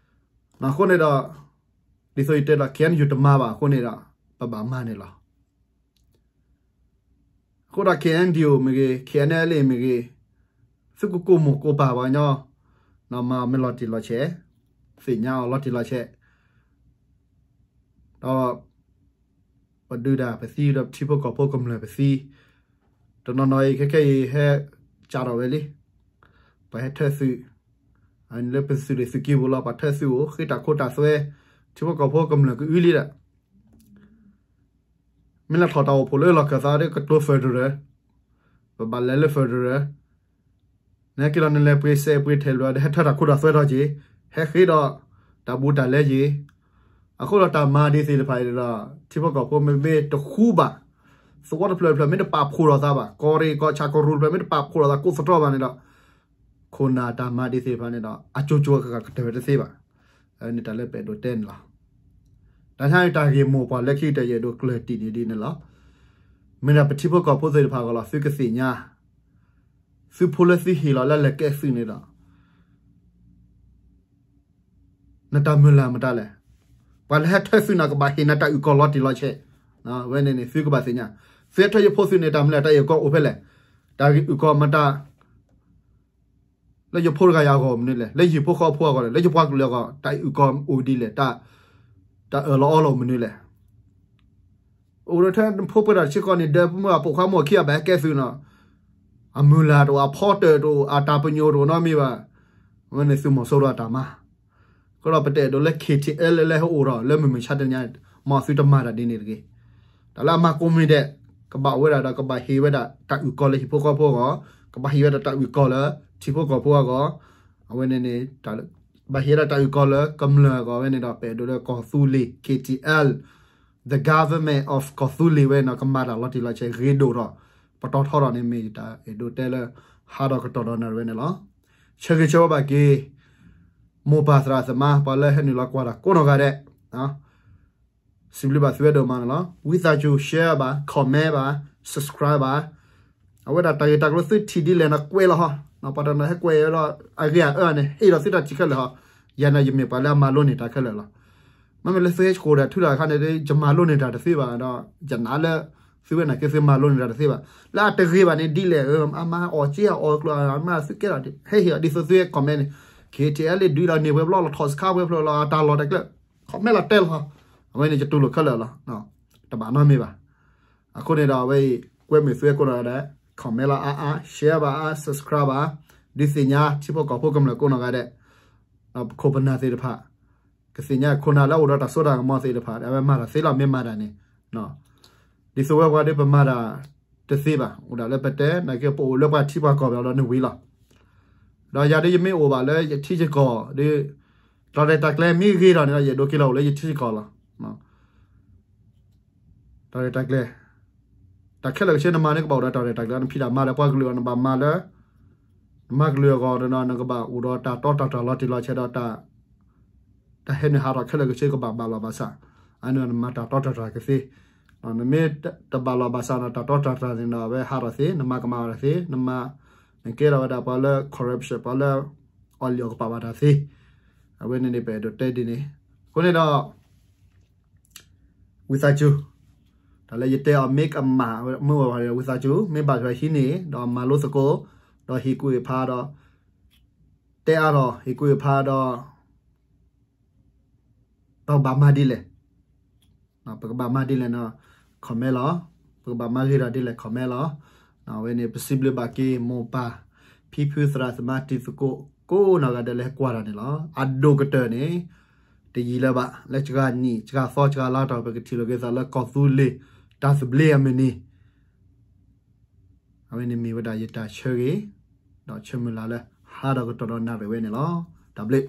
အဃိန့ၣ်ဒီး ဒ်သိးယတဲလီၤ K N U တမၤဘၣ်အဃိန့ၣ်ဒီး ပဘၣ်မၤန့ၣ်လီၤ. အဃိဒီး K N D O မ့ၢ်ဂ့ၤ K N L A မ့ၢ်ဂ့ၤ, သုကကိၢ်မိၢ်ကိၢ်ပၢ်ပှၤကညီ, မၤအီၤမ့ၢ်လီၤတံၢ်လီၤဆဲး, သ့ၣ်ညါအီၤလီၤတံၢ်လီၤဆဲး, ဒီး ပဒုးဒၣ်ပသံဒီးထံဖိကီၢ်ဖိကမျၢၢ်ပသံ, တနီၤနီၤအံၤခဲခဲအံၤဟဲကးထီၣ်ဝဲလံ, ပှၤဟဲထၢသုး, လၢပသုးရ့ၣ်သုးက့ပူၤလီၤ ပှၤထၢသုးအိၣ် ဃ့တၢ်ခိတၢ်သွဲ, ထံဖိကီၢ်ဖိကမျၢၢ်ကအုလံဒီး မ့ၢ်လဲၤထီၣ်တၢ်အိၣ်ဖှိၣ်လၢလီၢ်ခၢၣ်သးဒီးကတိၤ federal, ပဘၣ်လဲၤလၢ federal, နဟဲက့ၤလီၤနလဲၤပှ့ၤစဲးပှ့ၤထဲးဘျီဒီး ဟဲထၢတၢ်ခိတၢ်သွဲထီၣ်က့ၤ, ဟဲဃ့ဒီးတၢ်ဘူးတၢ်လဲက့ၤ, အဃိဒီးတၢ်မၤဒ်သ့ၣ်တဖၣ်အံၤဒီး ထံဖိကီၢ်ဖိမ့မ့ၢ်တဃူဘၣ်, သဝီတဖျၢၣ်တဖျၢၣ်မ့ၢ်တပာ်ဖှိၣ်ထီၣ်သးဘၣ်, ကီၢ်ရ့ၣ်ကီၢ်ဆၣ်ကရူၢ်တဖျၢၣ်မ့ၢ်တပာ်ဖှိၣ်ထီၣ်သးကိးသတြီဘၣ်န့ၣ်ဒီး ခိၣ်နၢ်တၢ်မၤဒ်သ့ၣ်တဖၣ်န့ၣ်ဒီး အကၠိကၠိကကတၢၢ်ဝဲတသ့ဘၣ်. အန့ၣ်တၢ်လၢပအဲၣ်ဒိးတဲန့ၣ်လီၤ. တၢ်ညါတၢ်ဂ့ၢ်မိၢ်ပှၢ်လၢခံကတၢၢ်ယအဲၣ်ဒိးကျၢၢ်တံၢ်န့ၣ်ဒ်န့ၣ်လီၤ. မ့ၢ်ဒၣ်ပထံဖိကီၢ်ဖိသ့ၣ်တဖၣ်အဂီၢ်လီၤ သုကသ့ၣ်ညါ, သုဖိလၢသုဟ့ၣ်လီၤလၢလဲၤကဲသုးန့ၣ်ဒီး နတၢ်မုၢ်လၢ်မတၤလဲၣ်. ပှၤလၢဟဲထၢသုးန့ၣ် ကဘၣ်ဟ့ၣ်နၤတၢ်အုၣ်ကီၤလီၤတံၢ်လီၤဆဲး, ဝဲန့ၣ်န့ၣ် သုကဘၣ်သ့ၣ်ညါ, သုဟဲထၢယဖိသုးန့ၣ် တၢ်မုၢ်လၢ်တၢ်အုၣ်ကီၤအိၣ်ဖဲလဲၣ်. တၢ်အုၣ်ကီၤမတၤ လၢယဖိတဂၤအံၤအဂီၢ်မနုၤလဲၣ်, လၢယဟံၣ်ဖိဃီဖိအဂီၢ်လဲၣ်, လၢယပှၤကလုာ်အဂီၢ် တၢ်အုၣ်ကီၤအိၣ်ဒ်လဲၣ်, တၢ်အၢၣ်လီၤအီလီၤမနုၤလဲၣ်. အိၣ်ဒီးထဲဖိပၢ်တၢ်ဆံးကီးန့ၣ် ဒီပုၢ်ဝဲၢ်ပိာ်ခွါမိၢ်ခံဂၤဘၣ်ဟဲကဲသုးန့ၣ်, အမုၢ်လၢ်တအိၣ်, အဖီတၢၣ်တအိၣ်, အတၢ်ပညိၣ်တအိၣ်နီတမံၤဘၣ်. အဝဲန့ၣ်သုးမီၤစိရိၤအတၢ်မၤ အဃိဒီးပတအဲၣ်ဒိးလၢ K T L လၢဟဲအိၣ်ဒီး လၢမုၢ်မဆါတနံၤညါ မ်သုတမၤတၢ်ဒ်န့ၣ်တဂ့ၤ. တၢ်လၢအမၤကိးမံၤဒဲး ကဘၣ်အိၣ်ဝဲဒၣ်ဒီး ကဘၣ်ဟ့ၣ်ဝဲဒၣ်တၢ်အုၣ်ကီၤလၢဟံၣ်ဖိဃီဖိအဂီၢ်, ကဘၣ်ဟ့ၣ်ဝဲဒၣ်တၢ်အုၣ်ကီၤလၢထံဖိကီၢ်ဖိအဂီၢ်, အဝဲန့ၣ်န့ၣ် ဘၣ်ဟ့ၣ်ဝဲဒၣ်တၢ်အုၣ်ကီၤလၢကမျၢၢ်အဂီၢ် အဝဲန့ၣ်ဒီး ပအဲၣ်ဒိးလၢကီၢ်သူလ့ၤ K T L, the government of ကီၢ်သူလ့ၤဝဲန့ၣ် ကမၤတၢ်လီၤတံၢ်လီၤဆဲးဂ့ၤဒိၣ်ထီၣ် ပတီၢ်ထီထီၣ်န့ၣ် မ့ၢ်ယတၢ်အဲၣ်ဒိးတဲလၢ ဟးဒီးကတီၢ်ဒီးနၣ်ရံၣ်ဝဲန့ၣ်လီၤ. ဆၢဂ့ၤဆၢဝါဘၣ်က့ၤ မိၢ်ပၢ်သရၣ်သမါ ပှၤလၢဟဲနုာ်လီၤကွၢ်တၢ်ကိးနီၢ်ဂၤဒဲး စံးဘျုးဘၣ်သုဝဲဒိၣ်မးန့ၣ်လီၤ. ဝံသးစူၤ share ဘၣ် comment ဘၣ် subscribe ဘၣ်. အဝဲဒၣ်တၢ်ဂ့ၢ်တၢ်ကျိၤသုထံၣ်ဒ်လဲၣ်န့ၣ် ကွဲးလီၤဟီ, ပှၤတနီၤဟဲကွဲးဝဲဒီး အဂ့ၢ်အအၢန့ၣ် ဟ့ၣ်ဒီးသုတၢ်ထံၣ်ခဲလၢာ်ဟီ. ယၤန့ၣ်ယမ့ၢ်ပှၤလၢအမၤလိန့ၢ်တၢ်ခဲလၢာ်လီၤ. မ့မ့ၢ်လၢသုဟဲကိးတၢ်ထုတၢ်ခါန့ၣ် ယမၤလိန့ၢ်တၢ်တသ့ဘၣ်ဒီး ယနာ်လၢ သုဝဲန့ၣ်က့သုမၤလိန့ၢ်တၢ်တသ့ဘၣ်. လၢအတဂ့ၤဘၣ်န့ၣ်ဒ်လဲၣ် အမၤအီၣ်စ့အီၣ်ကျိၤ အမၤသုကဲလီၤ ဟဲဟ့ၣ်အီၤဒ်သိးသုဟဲ comment န့ၣ် K T L ဒုးလီၤန့ၢ်ပှဲၤဘျီလီၤထီၣ်စခါပှဲၤဖျၢၣ်လီၤ အတၢ်လီၢ်တၢ်ကျဲ comment လီၤတဲလီၤ. အဝဲန့ၣ်ယတူၢ်လိာ်ခဲလၢာ်လီၤ. တဘၣ်နီတမံၤဘၣ်. အဃိန့ၣ်ဒီးအဝဲအံၤ ကွဲမုာ်သုဝဲကိးနီၢ်ဂၤဒဲး comment လီၤအါအါ share ဘၣ်အါ subscribe ဘၣ် ဒုးသ့ၣ်ညါထံဖိကီၢ်ဖိကမျၢၢ်ကိးနီၢ်ဂၤဒဲး ဒီးပခိၣ်ပနၢ်သ့ၣ်တဖၣ် ကသ့ၣ်ညါခိၣ်နၢ်လၢအအိၣ်ဒီးတၢ်စိတၢ်ကမီၤသ့ၣ်တဖၣ် အဝဲမၤတၢ်သ့လီၤ မ့ၢ်မၤတၢ်န့ၣ် ဒ်သိးဝဲပှၤဒီးပမၤတၢ်တသ့ဘၣ် အိၣ်ဒၣ်လၢပတဲ နာ်က့ပအိၣ်လၢပှၤထံပှၤကီၢ်ပှၤလီၤနဝံၤလီၤ. ဒီးယၤဒ်ယမ့ၢ်အိၣ်ဘၣ်လၢယထံယကီၢ်ဒီး တၢ်ရဲၣ်တၢ်ကျဲၤမ့ၢ်ဂ့ၤထီၣ်န့ၣ်ဒီး ယအဲၣ်ဒိးက့ၤလီၤအိၣ်လၢယထံယကီၢ်လီၤ. တၢ်ရဲၣ်တၢ်ကျဲၤ တၢ်ခဲလၢာ်ကဆ့နမၤန့ၣ်ကဘၣ်အိၣ်ဒီးတၢ်ရဲၣ်တၢ်ကျဲၤ နဖံးတၢ်မၤလၢပှၤကလုာ်အီၤ နဘၣ်မၤလၢ နမၤကလုာ်အဂီၢ်ဒီး နကဘၣ်အိၣ်ဒီးတၢ်တီတၢ်တြၢ်လီၤတံၢ်လီၤဆဲးဒီး တၢ်ဟဲနုာ်ဟးထီၣ်ခဲလၢာ်ကဆ့ကဘၣ်ဘၣ်လီၤဘၣ်စး အန့ၣ်နမၤတၢ်တီတၢ်တြၢ်ကသ့ နမ့ၢ်တဘၣ်လီၤဘၣ်စးန့ၣ် တၢ်တီတၢ်တြၢ်န့ၣ်ဒီး အဝဲဟးထီၣ်သ့ နမၤကမၣ်တၢ်သ့ နမၤ နကဲထီၣ်ဝဲဒၣ်ပှၤလၢ corruption ပှၤလၢ အီၣ်လံၣ်အီၣ်ကပာ်ဘၣ်တၢ်သ့ အဝဲန့ၣ်န့ၣ် ပအဲၣ်ဒိးတဲဒ်န့ၣ် အဃိန့ၣ်ဒီး ဝံသးစူၤ တၢ်လၢယတဲအီၤ မ့ၢ်ကမၣ်မုာ်ဝဲ ဝံသးစူၤ မ့ၢ်ဘၣ်ထွဲဟံးန့ၢ် ဒီးမၤလိသကိး ဒီးဟ့ၣ်ကူၣ်ဟ့ၣ်ဖးဒီး တဲအါထီၣ် ဟ့ၣ်ကူၣ်ဟ့ၣ်ဖးဒီး ပကဘၣ်မၤဒ်လဲၣ် ပကဘၣ်မၤဒ်လဲၣ်န့ၣ် comment လီၤ. ပကဘၣ်မၤဂ့ၤထီၣ်ဒ်လဲၣ် comment လီၤ. အဝဲန့ၣ် ပစံးဘျုးဘၣ်က့ၤ မိၢ်ပၢ် ဖံဖုသရၣ်သမါတံၤသကိး ကိးနီၢ်ဂၤဒဲးလၢဟဲကွၢ်တၢ်န့ၣ်လီၤ. အဒိၣ်ကတၢၢ်န့ၣ် တယံာ်လၢၤဘၣ် လၢစှၤနံၣ် စှၤသီ စှၤလါတီၢ် ပကထံၣ်လိာ်က့ၤသးလၢကီၢ်သူလ့ၤ တၢ်သဘျ့အမုၢ်နံၤ အဝဲန့ၣ်မ့ၢ်ဝဲဒၣ်ယတၢ်ဆၢဂ့ၤ, ဒီးဆၢမုၢ်လၢ်လၢ ဟါဒီးကတီၢ်ဒီးနၣ်ရံၣ်ဝဲန့ၣ်လီၤ. တၢ်ဘျုး.